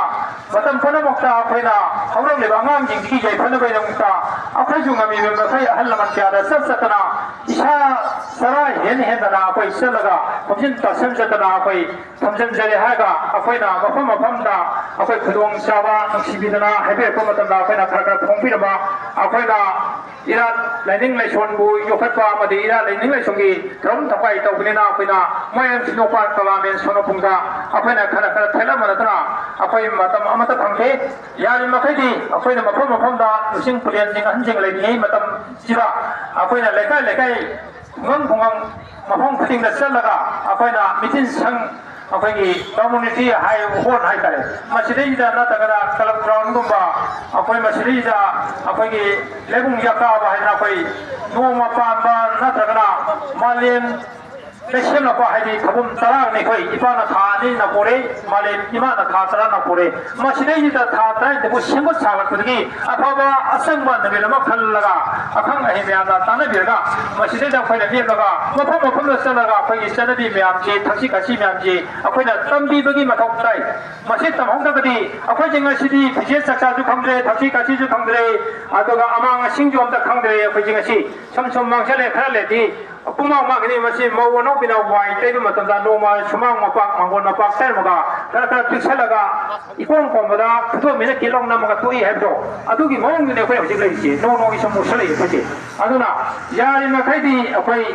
ꯃꯇꯝ ꯄꯨꯝꯅꯃꯛꯇ ꯑꯩꯈꯣꯏꯅ ꯍꯧꯔꯛꯂꯤꯕ ꯑꯉꯥꯡꯁꯤꯡꯁꯤꯒꯤ ꯌꯥꯏꯐꯅꯕꯒꯤꯗꯃꯛꯇ ꯑꯩꯈꯣꯏꯁꯨ ꯉꯝꯃꯤꯕ ꯃꯈꯩ ꯑꯍꯜ ꯂꯃꯟ ꯀꯌꯥꯗ ꯆꯠ ꯆꯠꯇꯅ ꯏꯁꯥ ꯆꯔꯥ ꯍꯦꯟ ꯍꯦꯟꯗꯅ ꯑꯩꯈꯣꯏ ꯆꯠꯂꯒ ꯈꯣꯝꯖꯤꯟ ꯇꯥꯁꯤꯟ ꯆꯠꯇꯅ ꯑꯩꯈꯣꯏ ꯊꯝꯖꯤꯟꯖꯔꯦ ꯍꯥꯏꯔꯒ ꯑꯩꯈꯣꯏꯅ ꯃꯐꯝ ꯃꯐꯝꯗ ꯑꯩꯈꯣꯏ ꯈꯨꯗꯣꯡꯆꯥꯕ ꯅꯨꯡꯁꯤꯕꯤꯗꯅ ꯍꯥꯏꯕꯤꯔꯛꯄ ꯃꯇꯝꯗ ꯑꯩꯈꯣꯏꯅ ꯈꯔ ꯈꯔ ꯐꯣꯡꯕꯤꯔꯝꯕ ꯑꯩꯈꯣꯏꯅ ꯏꯔꯥꯠ ꯂꯥꯏꯅꯤꯡ ꯂꯥꯏꯁꯣꯟꯕꯨ ꯌꯣꯛꯈꯠꯄ ꯑꯃꯗꯤ ꯏꯔꯥꯠ ꯂꯥꯏꯅꯤꯡ ꯂꯥꯏꯁꯣꯟꯒꯤ ꯊꯧꯔꯝ ꯊꯧꯀꯥꯏ ꯇꯧꯕꯅꯤꯅ ꯑꯩꯈꯣꯏꯅ ꯃꯣꯏꯔꯥꯡ ꯁꯤꯡꯖꯣꯛꯄ ꯀꯂꯥꯃꯦꯟ ꯁꯣꯅꯄꯨꯡꯗ ꯑꯩꯈꯣꯏꯅ ꯈꯔ ꯈꯔ ꯊꯦꯠꯂꯝꯕ ꯅꯠꯇꯅ ꯑꯩꯈꯣꯏ ꯃꯇꯝ ꯑꯃꯠꯇ ꯐꯪꯗꯦ꯫ ꯌꯥꯔꯤꯕꯃꯈꯩꯗꯤ ꯑꯩꯈꯣꯏꯅ ꯃꯐꯝ ꯃꯐꯝꯗ ꯂꯨꯆꯤꯡ ꯄꯨꯔꯦꯜꯁꯤꯡ ꯑꯍꯟꯁꯤꯡ ꯂꯩꯔꯤꯉꯩ ꯃꯇꯝꯁꯤꯗ ꯑꯩꯈꯣꯏꯅ ꯂꯩꯀꯥꯏ ꯂꯩꯀꯥꯏ ꯈꯨꯡꯒꯪ ꯈꯨꯡꯒꯪ ꯃꯐꯝ ꯈꯨꯗꯤꯡꯗ ꯆꯠꯂꯒ ꯑꯩꯈꯣꯏꯅ ꯃꯤꯇꯤꯟ ꯁꯪ ꯑꯩꯈꯣꯏꯒꯤ ꯀꯝꯃꯨꯅꯤꯇꯤ ꯍꯥꯏ ꯍꯣꯜ ꯍꯥꯏꯇꯥꯔꯦ, ꯃꯁꯤꯗꯩꯁꯤꯗ ꯅꯠꯇ꯭ꯔꯒꯅ ꯀ꯭ꯂꯕ ꯒ꯭ꯔꯥꯎꯟꯒꯨꯝꯕ ꯑꯩꯈꯣꯏ ꯃꯁꯤꯗꯩꯁꯤꯗ ꯑꯩꯈꯣꯏꯒꯤ ꯂꯩꯕꯨꯡ ꯌꯥꯀꯥꯕ ꯍꯥꯏꯅ ꯑꯩꯈꯣꯏ ꯅꯣꯡꯃ ꯄꯥꯟꯕ ꯅꯠꯇ꯭ꯔꯒꯅ ꯃꯥꯂꯦꯝ ꯂꯩꯁꯦꯝꯂꯛꯄ ꯍꯥꯏꯗꯤ ꯊꯕꯨꯝ ꯇꯔꯥꯅꯤꯊꯣꯏ, ꯏꯄꯥꯅ ꯊꯥ ꯑꯅꯤꯅ ꯄꯣꯔꯦ, ꯃꯥꯂꯦꯝ ꯏꯃꯥꯅ ꯊꯥ ꯇꯔꯥꯅ ꯄꯣꯔꯦ꯫ ꯃꯁꯤꯗꯩꯁꯤꯗ ꯊꯥ ꯇꯔꯥꯅꯤꯊꯣꯏꯕꯨ ꯁꯦꯝꯒꯠ ꯁꯥꯒꯠꯄꯗꯒꯤ ꯑꯐꯕ ꯑꯆꯪꯕ ꯅꯨꯃꯤꯠ ꯑꯃ ꯈꯜꯂꯒ ꯑꯈꯪ ꯑꯍꯩ ꯃꯌꯥꯝꯅ ꯇꯥꯟꯅꯕꯤꯔꯒ ꯃꯁꯤꯗꯩꯗ ꯑꯩꯈꯣꯏꯅ ꯂꯦꯞꯂꯒ ꯃꯐꯝ ꯃꯐꯝꯗ ꯆꯠꯂꯒ ꯑꯩꯈꯣꯏꯒꯤ ꯆꯠꯅꯕꯤ ꯃꯌꯥꯝꯁꯤ, ꯊꯛꯁꯤ ꯈꯥꯁꯤ ꯃꯌꯥꯝꯁꯤ ꯑꯩꯈꯣꯏꯅ ꯇꯝꯕꯤꯕꯒꯤ ꯃꯊꯧ ꯇꯥꯏ꯫ ꯃꯁꯤ ꯇꯝꯍꯧꯗ꯭ꯔꯒꯗꯤ ꯑꯩꯈꯣꯏꯁꯦ ꯉꯁꯤꯗꯤ ꯐꯤꯖꯦꯠ ꯆꯥꯛꯆꯥꯁꯨ ꯈꯪꯗ꯭ꯔꯦ, ꯊꯛꯁꯤ ꯈꯥꯁꯤꯁꯨ ꯈꯪꯗ꯭ꯔꯦ, ꯑꯗꯨꯒ ꯑꯃꯥꯡ ꯑꯁꯤꯡꯁꯨ ꯑꯝꯇ ꯈꯪꯗ꯭ꯔꯦ꯫ ꯑꯩꯈꯣꯏꯁꯦ ꯉꯁꯤ ꯁꯨꯝ ꯁꯨꯝ ꯃꯥꯡꯁꯤꯜꯂꯦ꯫ ꯈꯔ ꯂꯩꯔꯗꯤ ꯄꯨꯡꯃꯥꯡ ꯃꯥꯡꯒꯅꯤ꯫ ꯃꯁꯤ ꯃꯧ ꯑꯅꯧꯕꯤꯅ ꯋꯥꯏ ꯇꯩꯕ ꯃꯇꯝꯗ ꯅꯣꯡꯃ ꯁꯨꯃꯥꯡ ꯃꯄꯥꯛ, ꯃꯥꯡꯒꯣꯜ ꯃꯄꯥꯛ ꯇꯩꯔꯝꯃꯒ ꯈꯔ ꯈꯔ ꯄꯤꯛꯁꯜꯂꯒ ꯏꯀꯣꯟ ꯀꯣꯟꯕꯗ ꯈꯨꯗꯣꯝꯕꯤꯅ ꯀꯤꯠ ꯂꯥꯎ ꯅꯝꯃꯒ ꯇꯣꯛꯏ ꯍꯥꯏꯕꯗꯣ, ꯑꯗꯨꯒꯤ ꯃꯑꯣꯡꯗꯨꯅꯤ ꯑꯩꯈꯣꯏ ꯍꯧꯖꯤꯛ ꯂꯩꯔꯤꯁꯦ꯫ ꯅꯣꯡ ꯅꯣꯡꯒꯤ ꯁꯨꯝ ꯃꯨꯁꯜꯂꯛꯏ ꯑꯩꯈꯣꯏꯁꯦ꯫ ꯑꯗꯨꯅ ꯌꯥꯔꯤꯃꯈꯩꯗꯤ ꯑꯩꯈꯣꯏ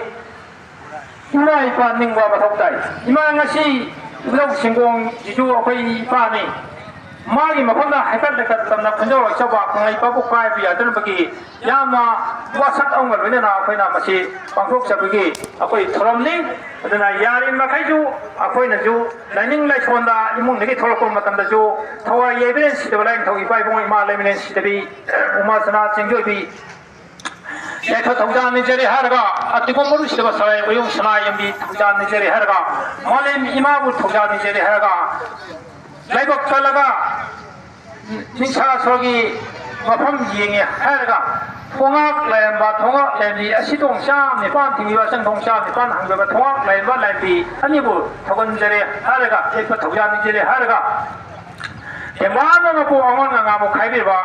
ꯏꯃꯥ ꯏꯄꯥ ꯅꯤꯡꯕ ꯃꯊꯧ ꯇꯥꯏ꯫ ꯏꯃꯥ ꯉꯁꯤ ꯂꯧ ꯁꯤꯡꯒꯣꯡꯁꯤꯁꯨ ꯑꯩꯈꯣꯏ ꯏꯄꯥꯅꯤ꯫ ꯃꯥꯒꯤ ꯃꯐꯝꯗ ꯍꯥꯏꯀꯠ ꯍꯥꯏꯀꯠ ꯇꯝꯅ ꯈꯨꯟꯖꯥꯎ ꯂꯣꯏꯆꯥꯎꯕ ꯀꯪꯂꯩ ꯄꯥꯛꯄ ꯀꯥꯏꯕ ꯌꯥꯗꯅꯕꯒꯤ ꯌꯥꯝꯅ ꯋꯥꯁꯛ ꯑꯃꯒ ꯂꯣꯏꯅꯅ ꯑꯩꯈꯣꯏꯅ ꯃꯁꯤ ꯄꯥꯡꯊꯣꯛꯆꯕꯒꯤ ꯑꯩꯈꯣꯏ ꯊꯧꯔꯝꯅꯤ꯫ ꯑꯗꯨꯅ ꯌꯥꯔꯤꯕ ꯃꯈꯩꯁꯨ ꯑꯩꯈꯣꯏꯅꯁꯨ ꯂꯥꯏꯅꯤꯡ ꯂꯥꯏꯁꯣꯟꯗ ꯏꯃꯨꯡꯗꯒꯤ ꯊꯣꯛꯂꯛꯄ ꯃꯇꯝꯗꯁꯨ ꯊꯋꯥꯏ ꯌꯩꯕꯅ ꯁꯤꯗꯕ ꯂꯥꯏꯅꯤꯡꯊꯧ ꯏꯄꯥ ꯏꯕꯨꯡ ꯏꯃꯥ ꯂꯩꯃꯔꯦꯟ ꯁꯤꯗꯕꯤ ꯎꯃꯥ ꯁꯅꯥ ꯆꯦꯡꯖꯣꯏꯕꯤ ꯌꯥꯏꯐ ꯊꯧꯖꯥꯜ ꯅꯤꯖꯔꯦ ꯍꯥꯏꯔꯒ, ꯑꯇꯤꯕ ꯃꯔꯨꯁꯤꯗꯕ ꯁꯂꯥꯏ ꯑꯣꯌꯣꯡ ꯁꯅꯥ ꯌꯦꯡꯕꯤ ꯊꯧꯖꯥꯜ ꯅꯤꯖꯔꯦ ꯍꯥꯏꯔꯒ, ꯃꯥꯂꯦꯝ ꯏꯃꯥꯕꯨ ꯊꯧꯖꯥꯜ ꯅꯤꯖꯔꯦ ꯍꯥꯏꯔꯒ, ꯂꯥꯏꯕꯛ ꯀꯜꯂꯒ ꯅꯤꯡꯁꯥ ꯁꯣꯔꯒꯤ ꯃꯐꯝ ꯌꯦꯡꯉꯦ ꯍꯥꯏꯔꯒ, ꯊꯣꯡꯉꯥꯛ ꯂꯥꯏꯔꯦꯝꯕ, ꯊꯣꯡꯉꯥꯛ ꯂꯥꯏꯔꯦꯝꯕꯤ, ꯑꯁꯤ ꯊꯣꯡ ꯆꯥꯝ ꯅꯤꯄꯥꯟ ꯊꯤꯡꯉꯤꯕ, ꯑꯁꯪ ꯊꯣꯡ ꯆꯥꯝ ꯅꯤꯄꯥꯟ ꯍꯥꯡꯗꯣꯏꯕ, ꯊꯣꯡꯉꯥꯛ ꯂꯥꯏꯔꯦꯝꯕ, ꯂꯥꯏꯔꯦꯝꯕꯤ ꯑꯅꯤꯕꯨ ꯊꯧꯒꯟꯖꯔꯦ ꯍꯥꯏꯔꯒ, ꯌꯦꯛꯄ ꯊꯧꯖꯥꯜ ꯅꯤꯖꯔꯦ ꯍꯥꯏꯔꯒ, ꯇꯦꯡꯕꯥꯟ ꯑꯃꯕꯨ ꯑꯉꯣꯟ ꯑꯉꯥꯡꯕꯨ ꯈꯥꯏꯕꯤꯕ,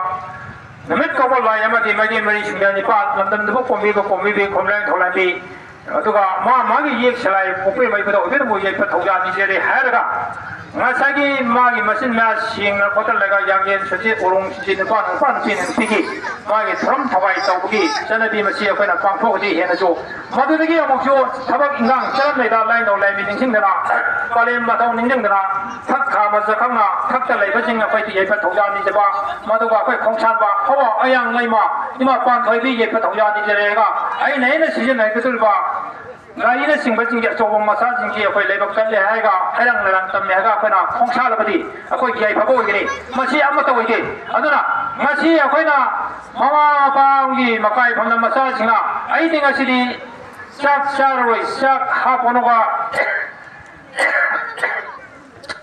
ꯅꯨꯃꯤꯠ ꯀꯧꯕ ꯂꯥꯏ ꯑꯃꯗꯤ ꯃꯥꯏꯀꯩ ꯃꯔꯤ ꯁꯨꯡꯌꯥ ꯅꯤꯄꯥꯜ ꯂꯝꯗꯝꯗꯨꯕꯨ ꯀꯣꯝꯕꯤꯕ ꯀꯣꯝꯕꯤꯕꯤ ꯈꯣꯝꯂꯥꯏ ꯊꯧꯂꯥꯏꯕꯤ, ꯑꯗꯨꯒ ꯃꯥ ꯃꯥꯒꯤ ꯌꯦꯛ ꯁꯂꯥꯏ ꯄꯣꯛꯄꯤ ꯃꯩꯕꯗ ꯑꯣꯏꯕꯤꯔꯝꯕꯨ ꯌꯦꯛꯄ ꯊꯧꯖꯥꯜ ꯅꯤꯖꯔꯦ ꯍꯥꯏꯔꯒ, ꯉꯁꯥꯏꯒꯤ ꯃꯥꯒꯤ ꯃꯆꯤꯟ ꯃꯌꯥ ꯁꯦꯡꯅ ꯈꯣꯠꯇꯜꯂꯒ ꯌꯥꯡꯂꯦꯟ ꯁꯨꯆꯤ ꯎꯔꯣꯡ ꯁꯨꯆꯤ ꯅꯨꯄꯥ ꯅꯨꯄꯥ ꯅꯨꯄꯤ ꯅꯨꯄꯤꯒꯤ ꯃꯥꯒꯤ ꯊꯧꯔꯝ ꯊꯋꯥꯏ ꯇꯧꯕꯒꯤ ꯆꯠꯅꯕꯤ ꯃꯁꯤ ꯑꯩꯈꯣꯏꯅ ꯄꯥꯡꯊꯣꯛꯑꯗꯤ ꯍꯦꯟꯅꯁꯨ ꯃꯗꯨꯗꯒꯤ ꯑꯃꯨꯛꯁꯨ ꯊꯕꯛ ꯏꯟꯈꯥꯡ ꯆꯠꯂꯝꯗꯥꯏꯗ ꯂꯥꯏꯅꯧ ꯂꯥꯏꯃꯤ ꯅꯤꯡꯁꯤꯡꯗꯅ, ꯄꯂꯦꯝ ꯃꯊꯧ ꯅꯤꯡꯁꯤꯡꯗꯅ, ꯊꯛ ꯈꯥ ꯃꯆꯥ ꯈꯪꯅ ꯊꯛꯇ ꯂꯩꯕꯁꯤꯡ ꯑꯩꯈꯣꯏꯗꯤ ꯌꯥꯏꯐ ꯊꯧꯖꯥꯜ ꯅꯤꯖꯕ, ꯃꯗꯨꯒ ꯑꯩꯈꯣꯏ ꯈꯣꯡꯁꯥꯟꯕ ꯍꯋꯥ ꯑꯌꯥꯡ ꯂꯩꯃ ꯏꯃꯥ ꯄꯥꯟꯊꯣꯏꯕꯤ ꯌꯥꯏꯐ ꯊꯧꯖꯥꯜ ꯅꯤꯖꯔꯦꯒ ꯑꯩꯅ ꯑꯩꯅ ꯁꯤꯖꯤꯟꯅꯒꯗꯧꯔꯤꯕ ꯒꯥꯔꯤꯅꯆꯤꯡꯕꯁꯤꯡꯒꯤ ꯑꯆꯧꯕ ꯃꯆꯥꯁꯤꯡꯁꯤ ꯑꯩꯈꯣꯏ ꯂꯥꯏꯕꯛ ꯀꯜꯂꯦ ꯍꯥꯏꯔꯒ ꯍꯩꯔꯥꯡ ꯂꯩꯔꯥꯡ ꯇꯝꯃꯦ ꯍꯥꯏꯔꯒ ꯑꯩꯈꯣꯏꯅ ꯈꯣꯡꯁꯥꯜꯂꯕꯗꯤ ꯑꯩꯈꯣꯏꯒꯤ ꯌꯥꯏꯐꯕ ꯑꯣꯏꯒꯅꯤ꯫ ꯃꯁꯤ ꯑꯃꯠꯇ ꯑꯣꯏꯗꯦ꯫ ꯑꯗꯨꯅ ꯉꯁꯤ ꯑꯩꯈꯣꯏꯅ ꯃꯃꯥ ꯃꯄꯥꯒꯤ ꯃꯀꯥꯏ ꯐꯝꯗ ꯃꯆꯥꯁꯤꯡꯅ ꯑꯩꯗꯤ ꯉꯁꯤꯗꯤ ꯆꯥꯛ ꯆꯥꯔꯔꯣꯏ, ꯆꯥꯛ ꯍꯥꯞꯄꯅꯨꯒ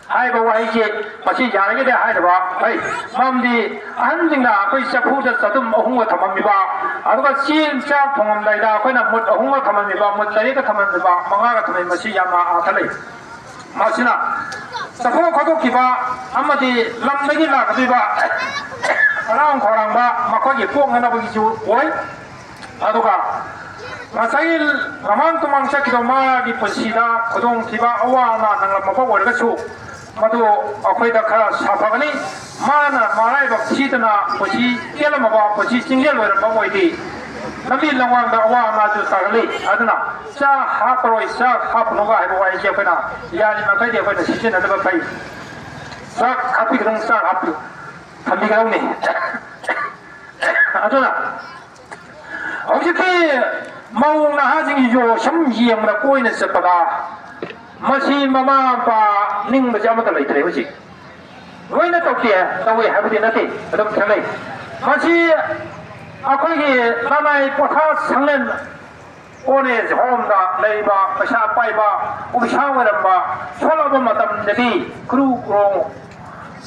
ꯍꯥꯏꯕ ꯋꯥꯍꯩꯁꯦ ꯃꯁꯤ ꯌꯥꯔꯒꯗꯤ ꯍꯥꯏꯗꯕ ꯐꯩ꯫ ꯃꯔꯝꯗꯤ ꯑꯍꯟꯁꯤꯡꯅ ꯑꯩꯈꯣꯏ ꯆꯐꯨꯗ ꯆꯗꯨꯝ ꯑꯍꯨꯝꯒ ꯊꯝꯃꯝꯃꯤꯕ, ꯑꯗꯨꯒ ꯆꯦꯡ ꯆꯥꯛ ꯊꯣꯡꯉꯝꯗꯥꯏꯗ ꯑꯩꯈꯣꯏꯅ ꯃꯨꯠ ꯑꯍꯨꯝꯒ ꯊꯝꯃꯝꯃꯤꯕ, ꯃꯨꯠ ꯇꯔꯦꯠꯀ ꯊꯝꯃꯝꯃꯤꯕ, ꯃꯉꯥꯒ ꯊꯝꯃꯝꯃꯤ, ꯃꯁꯤ ꯌꯥꯝꯅ ꯑꯥꯔꯊ ꯂꯩ꯫ ꯃꯁꯤꯅ ꯆꯐꯨ ꯈꯣꯠꯇꯣꯛꯈꯤꯕ ꯑꯃꯗꯤ ꯂꯝꯗꯒꯤ ꯂꯥꯛꯀꯗꯣꯏꯕ ꯍꯔꯥꯎ ꯈꯧꯔꯥꯡꯕ ꯃꯈꯣꯏꯒꯤ ꯀꯣꯛꯅꯅꯕꯒꯤꯁꯨ ꯑꯣꯏ꯫ ꯑꯗꯨꯒ ꯉꯁꯥꯏꯒꯤ ꯃꯃꯥꯡ ꯇꯨꯃꯥꯡ ꯆꯠꯈꯤꯕ ꯃꯥꯒꯤ ꯄꯨꯟꯁꯤꯗ ꯈꯨꯗꯣꯡꯊꯤꯕ ꯑꯋꯥ ꯑꯅꯥ ꯅꯪꯂꯝꯃꯕ ꯑꯣꯏꯔꯒꯁꯨ, ꯃꯗꯨ ꯑꯩꯈꯣꯏꯗ ꯈꯔ ꯁꯥꯐꯒꯅꯤ꯫ ꯃꯥꯅ ꯃꯔꯥꯏꯕꯛ ꯊꯤꯗꯅ ꯄꯨꯟꯁꯤ ꯇꯦꯜꯂꯝꯃꯕ, ꯄꯨꯟꯁꯤ ꯆꯤꯡꯖꯦꯜ ꯑꯣꯏꯔꯝꯕ ꯑꯣꯏꯗꯤ, ꯂꯝꯕꯤ ꯂꯝꯋꯥꯡꯗ ꯑꯋꯥ ꯑꯅꯥꯁꯨ ꯇꯥꯒꯜꯂꯤ꯫ ꯑꯗꯨꯅ ꯆꯥ ꯍꯥꯞꯄꯔꯣꯏ, ꯆꯥ ꯍꯥꯞꯄꯅꯨꯒ ꯍꯥꯏꯕ ꯋꯥꯍꯩꯁꯦ ꯑꯩꯈꯣꯏꯅ ꯌꯥꯔꯤꯕꯃꯈꯩꯗꯤ ꯑꯩꯈꯣꯏꯅ ꯁꯤꯖꯤꯟꯅꯗꯕ ꯐꯩ꯫ ꯆꯥꯛ ꯍꯥꯞꯄꯤꯒꯗꯧꯅꯤ, ꯆꯥꯛ ꯍꯥꯞꯄꯤ ꯊꯝꯕꯤꯒꯗꯧꯅꯤ꯫ ꯑꯗꯨꯅ ꯍꯧꯖꯤꯛꯀꯤ ꯃꯧ ꯅꯍꯥꯁꯤꯡꯁꯤꯁꯨ ꯁꯨꯝ ꯌꯦꯡꯕꯗ, ꯀꯣꯏꯅ ꯆꯠꯄꯗ, ꯃꯁꯤ ꯃꯃꯥ ꯃꯄꯥ ꯅꯤꯡꯕꯁꯦ ꯑꯃꯠꯇ ꯂꯩꯇ꯭ꯔꯦ ꯍꯧꯖꯤꯛ꯫ ꯂꯣꯏꯅ ꯇꯧꯗꯦ, ꯇꯧꯋꯦ ꯍꯥꯏꯕꯗꯤ ꯅꯠꯇꯦ, ꯑꯗꯨꯝ ꯈꯦꯠꯅꯩ꯫ ꯃꯁꯤ ꯑꯩꯈꯣꯏꯒꯤ ꯂꯅꯥꯏ ꯄꯣꯊꯥ ꯁꯪꯂꯦꯟ, ꯑꯣꯜ ꯑꯦꯖ ꯍꯣꯝꯗ ꯂꯩꯕ ꯄꯩꯁꯥ ꯄꯥꯏꯕ ꯑꯣꯐꯤꯁꯥꯔ ꯑꯣꯏꯔꯝꯕ, ꯁꯣꯜꯂꯕ ꯃꯇꯝꯗꯗꯤ ꯀ꯭ꯔꯨ ꯀ꯭ꯔꯣ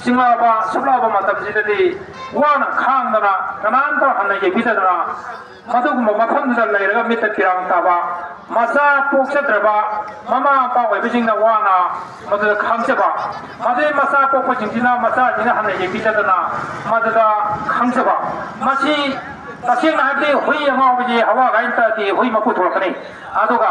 ꯆꯤꯡꯂꯛꯑꯕ, ꯁꯨꯞꯂꯛꯑꯕ ꯃꯇꯝꯁꯤꯗꯗꯤ ꯋꯥꯅ ꯈꯥꯡꯗꯅ, ꯀꯅꯥꯝꯇ ꯍꯟꯅ ꯌꯦꯡꯕꯤꯗꯗꯅ, ꯃꯗꯨꯒꯨꯝꯕ ꯃꯐꯝꯗꯨꯗ ꯂꯩꯔꯒ ꯃꯤꯠꯇ ꯄꯤꯔꯥꯡ ꯇꯥꯕ, ꯃꯆꯥ ꯄꯣꯛꯆꯗ꯭ꯔꯕ ꯃꯃꯥ ꯃꯄꯥ ꯑꯣꯏꯕꯁꯤꯡꯅ ꯋꯥꯅ ꯃꯗꯨꯗ ꯈꯥꯡꯖꯕ, ꯃꯗꯨꯒꯤ ꯃꯆꯥ ꯄꯣꯛꯄꯁꯤꯡꯁꯤꯅ ꯃꯆꯥꯁꯤꯡꯅ ꯍꯟꯅ ꯌꯦꯡꯕꯤꯗꯗꯅ ꯃꯗꯨꯗ ꯈꯥꯡꯖꯕ, ꯃꯁꯤ ꯇꯁꯦꯡꯅ ꯍꯥꯏꯕꯗꯤ ꯍꯨꯏ ꯑꯉꯥꯎꯕꯁꯤ ꯍꯋꯥ ꯒꯥꯔꯤ ꯇꯛꯑꯗꯤ ꯍꯨꯏ ꯃꯄꯨ ꯊꯣꯛꯂꯛꯀꯅꯤ꯫ ꯑꯗꯨꯒ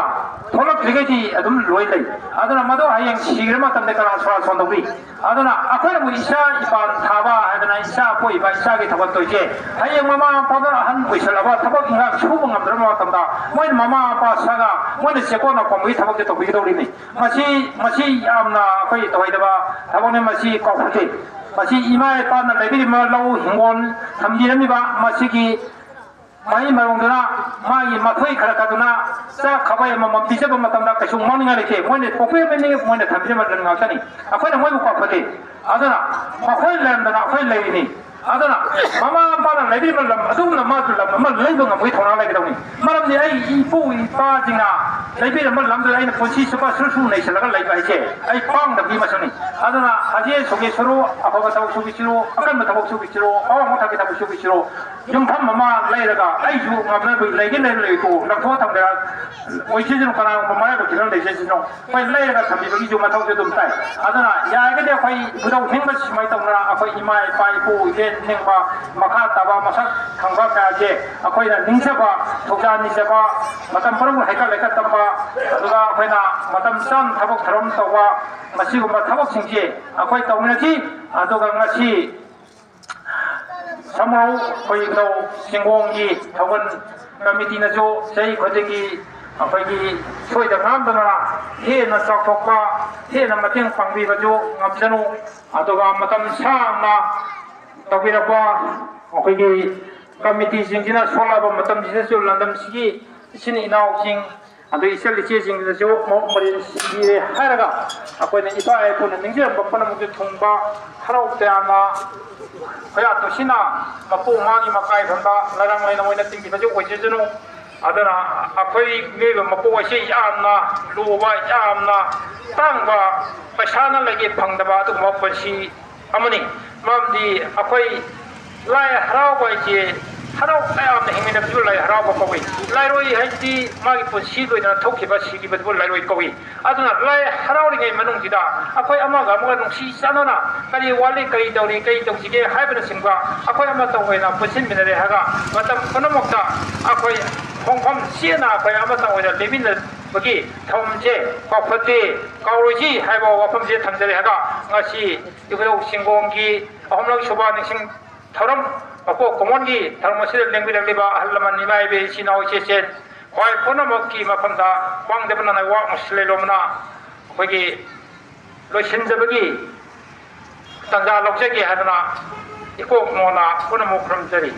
ꯊꯣꯛꯂꯛꯇ꯭ꯔꯤꯈꯩꯗꯤ ꯑꯗꯨꯝ ꯂꯣꯏ ꯂꯩ꯫ ꯑꯗꯨꯅ ꯃꯗꯨ ꯍꯌꯦꯡ ꯁꯤꯈ꯭ꯔ ꯃꯇꯝꯗ ꯀꯅꯥ ꯁꯣꯔꯥ ꯁꯣꯟꯗꯧꯔꯤ? ꯑꯗꯨꯅ ꯑꯩꯈꯣꯏꯅꯕꯨ ꯏꯆꯥ ꯏꯄꯥꯟ ꯊꯥꯕ ꯍꯥꯏꯗꯅ ꯏꯆꯥ ꯄꯣꯛꯏꯕ ꯏꯆꯥꯒꯤ ꯊꯕꯛ ꯇꯧꯔꯤꯁꯦ, ꯍꯌꯦꯡ ꯃꯃꯥ ꯃꯄꯥꯗꯨꯅ ꯑꯍꯟ ꯑꯣꯏꯁꯜꯂꯕ ꯊꯕꯛ ꯏꯪꯈꯥꯡ ꯁꯨꯕ ꯉꯝꯗ꯭ꯔꯕ ꯃꯇꯝꯗ ꯃꯣꯏꯅ ꯃꯃꯥ ꯃꯄꯥ ꯁꯥꯒ ꯃꯣꯏꯅ ꯆꯦꯛꯀꯣꯟ ꯅꯥꯀꯣꯡꯕꯒꯤ ꯊꯕꯛꯁꯦ ꯇꯧꯕꯤꯒꯗꯧꯔꯤꯅꯤ꯫ ꯃꯁꯤ, ꯃꯁꯤ ꯌꯥꯝꯅ ꯑꯩꯈꯣꯏ ꯇꯧꯍꯩꯗꯕ ꯊꯕꯛꯅꯤ, ꯃꯁꯤ ꯀꯥꯎꯐꯗꯦ꯫ ꯃꯁꯤ ꯏꯃꯥ ꯏꯄꯥꯅ ꯂꯩꯕꯤꯔꯤꯕ ꯂꯧ ꯍꯤꯡꯒꯣꯜ ꯊꯝꯕꯤꯔꯝꯃꯤꯕ ꯃꯁꯤꯒꯤ ꯃꯍꯩ ꯃꯔꯣꯡꯗꯨꯅ ꯃꯥꯒꯤ ꯃꯊꯣꯏ ꯈꯔ ꯈꯔꯗꯨꯅ ꯆꯥꯛ ꯈꯥꯕꯩ ꯑꯃꯃꯝ ꯄꯤꯖꯕ ꯃꯇꯝꯗ ꯀꯩꯁꯨ ꯃꯥꯡꯅꯤꯡꯉꯥꯏ ꯂꯩꯇꯦ꯫ ꯃꯣꯏꯅ ꯄꯣꯛꯄꯤꯔꯝꯃꯤꯕꯅꯤ, ꯃꯣꯏꯅ ꯊꯝꯕꯤꯔꯝꯕ ꯂꯟ ꯉꯥꯛꯇꯅꯤ꯫ ꯑꯩꯈꯣꯏꯅ ꯃꯣꯏꯕꯨ ꯀꯥꯎꯐꯗꯦ꯫ ꯑꯗꯨꯅ ꯃꯈꯣꯏ ꯂꯩꯔꯝꯗꯅ ꯑꯩꯈꯣꯏ ꯂꯩꯔꯤꯅꯤ꯫ ꯑꯗꯨꯅ ꯃꯃꯥ ꯃꯄꯥꯅ ꯂꯩꯕꯤꯔꯝꯕ ꯂꯝ ꯑꯗꯨꯒꯨꯝꯅ ꯃꯥꯁꯨ ꯂꯝ ꯑꯃ ꯂꯩꯕ ꯉꯝꯕꯒꯤ ꯊꯧꯅꯥ ꯂꯩꯒꯗꯧꯅꯤ꯫ ꯃꯔꯝꯗꯤ ꯑꯩ ꯏꯄꯨ ꯏꯄꯥꯁꯤꯡꯅ ꯂꯩꯕꯤꯔꯝꯕ ꯂꯝꯗꯨꯗ ꯑꯩꯅ ꯄꯨꯟꯁꯤ ꯆꯨꯞꯄ ꯁꯨꯔꯨ ꯁꯨꯔꯨ ꯅꯩꯁꯜꯂꯒ ꯂꯩꯕ ꯍꯥꯏꯁꯦ ꯑꯩ ꯄꯥꯡꯗꯕꯒꯤ ꯃꯁꯛꯅꯤ꯫ ꯑꯗꯨꯅ ꯍꯧꯖꯤꯛ ꯁꯨꯒꯦ ꯁꯨꯔꯨ, ꯑꯐꯕ ꯊꯕꯛ ꯁꯨꯒꯦ ꯁꯨꯔꯨ, ꯑꯀꯟꯕ ꯊꯕꯛ ꯁꯨꯒꯦ ꯁꯨꯔꯨ, ꯑꯋꯥꯡꯕ ꯊꯥꯛꯀꯤ ꯊꯕꯛ ꯁꯨꯒꯦ ꯁꯨꯔꯨ, ꯌꯨꯝꯐꯝ ꯑꯃ ꯂꯩꯔꯒ ꯑꯩꯁꯨ ꯉꯝꯅꯕ ꯂꯩꯒꯦ ꯂꯩꯔ ꯂꯩꯀꯣ ꯂꯪꯊꯣꯛꯑ ꯊꯝꯒꯦꯔꯥ ꯑꯣꯏꯁꯤꯁꯅꯨ, ꯀꯅꯥꯒꯨꯝꯕ ꯃꯔꯥꯏꯕꯛ ꯊꯤꯕ ꯂꯩꯖꯁꯅꯨ, ꯑꯩꯈꯣꯏ ꯂꯩꯔꯒ ꯊꯝꯕꯤꯕꯒꯤꯁꯨ ꯃꯊꯧꯁꯨ ꯑꯗꯨꯝ ꯇꯥꯏ꯫ ꯑꯗꯨꯅ ꯌꯥꯔꯒꯗꯤ ꯑꯩꯈꯣꯏ ꯏꯕꯨꯙꯧ ꯅꯤꯡꯕ ꯁꯨꯃꯥꯏꯅ ꯇꯧꯗꯅ ꯑꯩꯈꯣꯏ ꯏꯃꯥ ꯏꯄꯥ ꯏꯄꯨ ꯏꯕꯦꯟ ꯅꯤꯡꯕ ꯃꯈꯥ ꯇꯥꯕ ꯃꯁꯛ ꯈꯪꯕ ꯀꯌꯥꯁꯦ ꯑꯩꯈꯣꯏꯅ ꯅꯤꯡꯖꯕ, ꯊꯧꯖꯥꯜ ꯅꯤꯖꯕ, ꯃꯇꯝ ꯄꯨꯝꯅꯃꯛ ꯍꯩꯀꯠ ꯂꯩꯀꯠ ꯇꯝꯕ, ꯑꯗꯨꯒ ꯑꯩꯈꯣꯏꯅ ꯃꯇꯝ ꯆꯥꯅ ꯊꯕꯛ ꯊꯧꯔꯝ ꯇꯧꯕ, ꯃꯁꯤꯒꯨꯝꯕ ꯊꯕꯛꯁꯤꯡꯁꯤ ꯑꯩꯈꯣꯏ ꯇꯧꯃꯤꯟꯅꯁꯤ꯫ ꯑꯗꯨꯒ ꯉꯁꯤ ꯁꯃꯨꯔꯧ ꯑꯩꯈꯣꯏ ꯏꯕꯨꯙꯧ ꯆꯤꯡꯒꯣꯡꯒꯤ ꯊꯧꯒꯜ ꯀꯃꯤꯇꯤꯅꯁꯨ ꯆꯍꯤ ꯈꯨꯗꯤꯡꯒꯤ ꯑꯩꯈꯣꯏꯒꯤ ꯁꯣꯏꯗ ꯉꯥꯝꯗꯅ ꯍꯦꯟꯅ ꯆꯥꯎꯊꯣꯛꯄ, ꯍꯦꯟꯅ ꯃꯇꯦꯡ ꯄꯥꯡꯕꯤꯕꯁꯨ ꯉꯝꯖꯅꯨ꯫ ꯑꯗꯨꯒ ꯃꯇꯝ ꯁꯥꯡꯅ ꯇꯧꯕꯤꯔꯛꯄ ꯑꯩꯈꯣꯏꯒꯤ ꯀꯃꯤꯇꯤꯁꯤꯡꯁꯤꯅ ꯁꯣꯜꯂꯕ ꯃꯇꯝꯁꯤꯗꯁꯨ ꯂꯝꯗꯝꯁꯤꯒꯤ ꯏꯆꯤꯟ ꯏꯅꯥꯎꯁꯤꯡ ꯑꯗꯨ ꯏꯆꯜ ꯏꯆꯦꯁꯤꯡꯗꯁꯨ ꯃꯕꯨꯛ ꯃꯔꯦꯟ ꯁꯤꯕꯤꯔꯦ ꯍꯥꯏꯔꯒ ꯑꯩꯈꯣꯏꯅ ꯏꯄꯥ ꯏꯄꯨꯅ ꯅꯤꯡꯖꯔꯝꯕ ꯄꯨꯝꯅꯃꯛꯁꯨ ꯊꯨꯡꯕ ꯍꯔꯥꯎ ꯇꯌꯥꯝꯅ ꯀꯌꯥ ꯇꯧꯁꯤꯟꯅ ꯃꯄꯨ ꯃꯥꯒꯤ ꯃꯀꯥꯏ ꯐꯝꯗ ꯂꯩꯔꯥꯡ ꯂꯩꯅ ꯑꯣꯏꯅ ꯇꯤꯟꯈꯤꯕꯁꯨ ꯑꯣꯏꯖꯁꯅꯨ꯫ ꯑꯗꯨꯅ ꯑꯩꯈꯣꯏ ꯃꯤꯑꯣꯏꯕ ꯃꯄꯣꯛ ꯑꯁꯤ ꯌꯥꯝꯅ ꯂꯨꯕ, ꯌꯥꯝꯅ ꯇꯥꯡꯕ, ꯄꯩꯁꯥꯅ ꯂꯩꯒꯦ ꯐꯪꯗꯕ ꯑꯗꯨꯒꯨꯝꯕ ꯄꯨꯟꯁꯤ ꯑꯃꯅꯤ꯫ ꯃꯔꯝꯗꯤ ꯑꯩꯈꯣꯏ ꯂꯥꯏ ꯍꯔꯥꯎꯕ ꯍꯥꯏꯁꯦ ꯍꯔꯥꯎ ꯇꯌꯥꯝꯅ ꯍꯤꯡꯃꯤꯟꯅꯕꯁꯨ ꯂꯥꯏ ꯍꯔꯥꯎꯕ ꯀꯧꯏ꯫ ꯂꯥꯏꯔꯣꯏ ꯍꯥꯏꯁꯤꯗꯤ ꯃꯥꯒꯤ ꯄꯨꯟꯁꯤ ꯂꯣꯏꯅꯅ ꯊꯣꯛꯈꯤꯕ, ꯁꯤꯈꯤꯕꯗꯨꯕꯨ ꯂꯥꯏꯔꯣꯏ ꯀꯧꯏ꯫ ꯑꯗꯨꯅ ꯂꯥꯏ ꯍꯔꯥꯎꯔꯤꯉꯩ ꯃꯅꯨꯡꯁꯤꯗ ꯑꯩꯈꯣꯏ ꯑꯃꯒ ꯑꯃꯒ ꯅꯨꯡꯁꯤ ꯆꯥꯟꯅꯅ ꯀꯔꯤ ꯋꯥꯠꯂꯤ, ꯀꯔꯤ ꯇꯧꯔꯤ, ꯀꯔꯤ ꯇꯧꯁꯤꯒꯦ ꯍꯥꯏꯕꯅꯆꯤꯡꯕ ꯑꯩꯈꯣꯏ ꯑꯃꯠꯇ ꯑꯣꯏꯅ ꯄꯨꯟꯁꯤꯟꯃꯤꯟꯅꯔꯦ ꯍꯥꯏꯔꯒ ꯃꯇꯝ ꯄꯨꯝꯅꯃꯛꯇ ꯑꯩꯈꯣꯏ ꯈꯣꯡꯐꯝ ꯆꯦꯠꯅ ꯑꯩꯈꯣꯏ ꯑꯃꯠꯇ ꯑꯣꯏꯅ ꯂꯦꯞꯃꯤꯟꯅꯕꯒꯤ ꯊꯧꯔꯝꯁꯦ ꯀꯥꯎꯐꯠꯇꯦ, ꯀꯥꯎꯔꯣꯏꯁꯤ ꯍꯥꯏꯕ ꯋꯥꯐꯝꯁꯦ ꯊꯝꯖꯔꯦ ꯍꯥꯏꯔꯒ ꯉꯁꯤ ꯏꯕꯨꯙꯧ ꯆꯤꯡꯒꯣꯡꯒꯤ ꯑꯍꯨꯝꯂꯛ ꯁꯨꯕ ꯅꯤꯡꯁꯤꯡ ꯊꯧꯔꯝ, ꯃꯄꯣꯛ ꯀꯨꯝꯑꯣꯟꯒꯤ ꯊꯧꯔꯝ ꯑꯁꯤꯗ ꯂꯦꯡꯕꯤꯔꯛꯂꯤꯕ ꯑꯍꯜ ꯂꯃꯟ, ꯏꯃꯥ ꯏꯕꯦ, ꯏꯆꯤꯟ ꯏꯅꯥꯎ, ꯏꯆꯦ ꯏꯆꯦ, ꯈ꯭ꯋꯥꯏ ꯄꯨꯝꯅꯃꯛꯀꯤ ꯃꯐꯝꯗ ꯄꯥꯡꯗꯕ ꯅꯥꯏ ꯋꯥ ꯃꯨꯁꯂꯦꯂꯣꯝꯅ ꯑꯩꯈꯣꯏꯒꯤ ꯂꯣꯏꯁꯤꯟꯖꯕꯒꯤ ꯇꯥꯟꯖꯥ ꯂꯧꯖꯒꯦ ꯍꯥꯏꯗꯅ ꯏꯀꯣꯛ ꯃꯣꯟꯅ ꯄꯨꯝꯅꯃꯛ ꯈꯨꯔꯨꯝꯖꯔꯤ꯫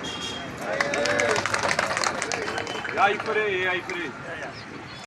ꯌꯥꯏꯐꯔꯦ, ꯌꯥꯏꯐꯔꯦ꯫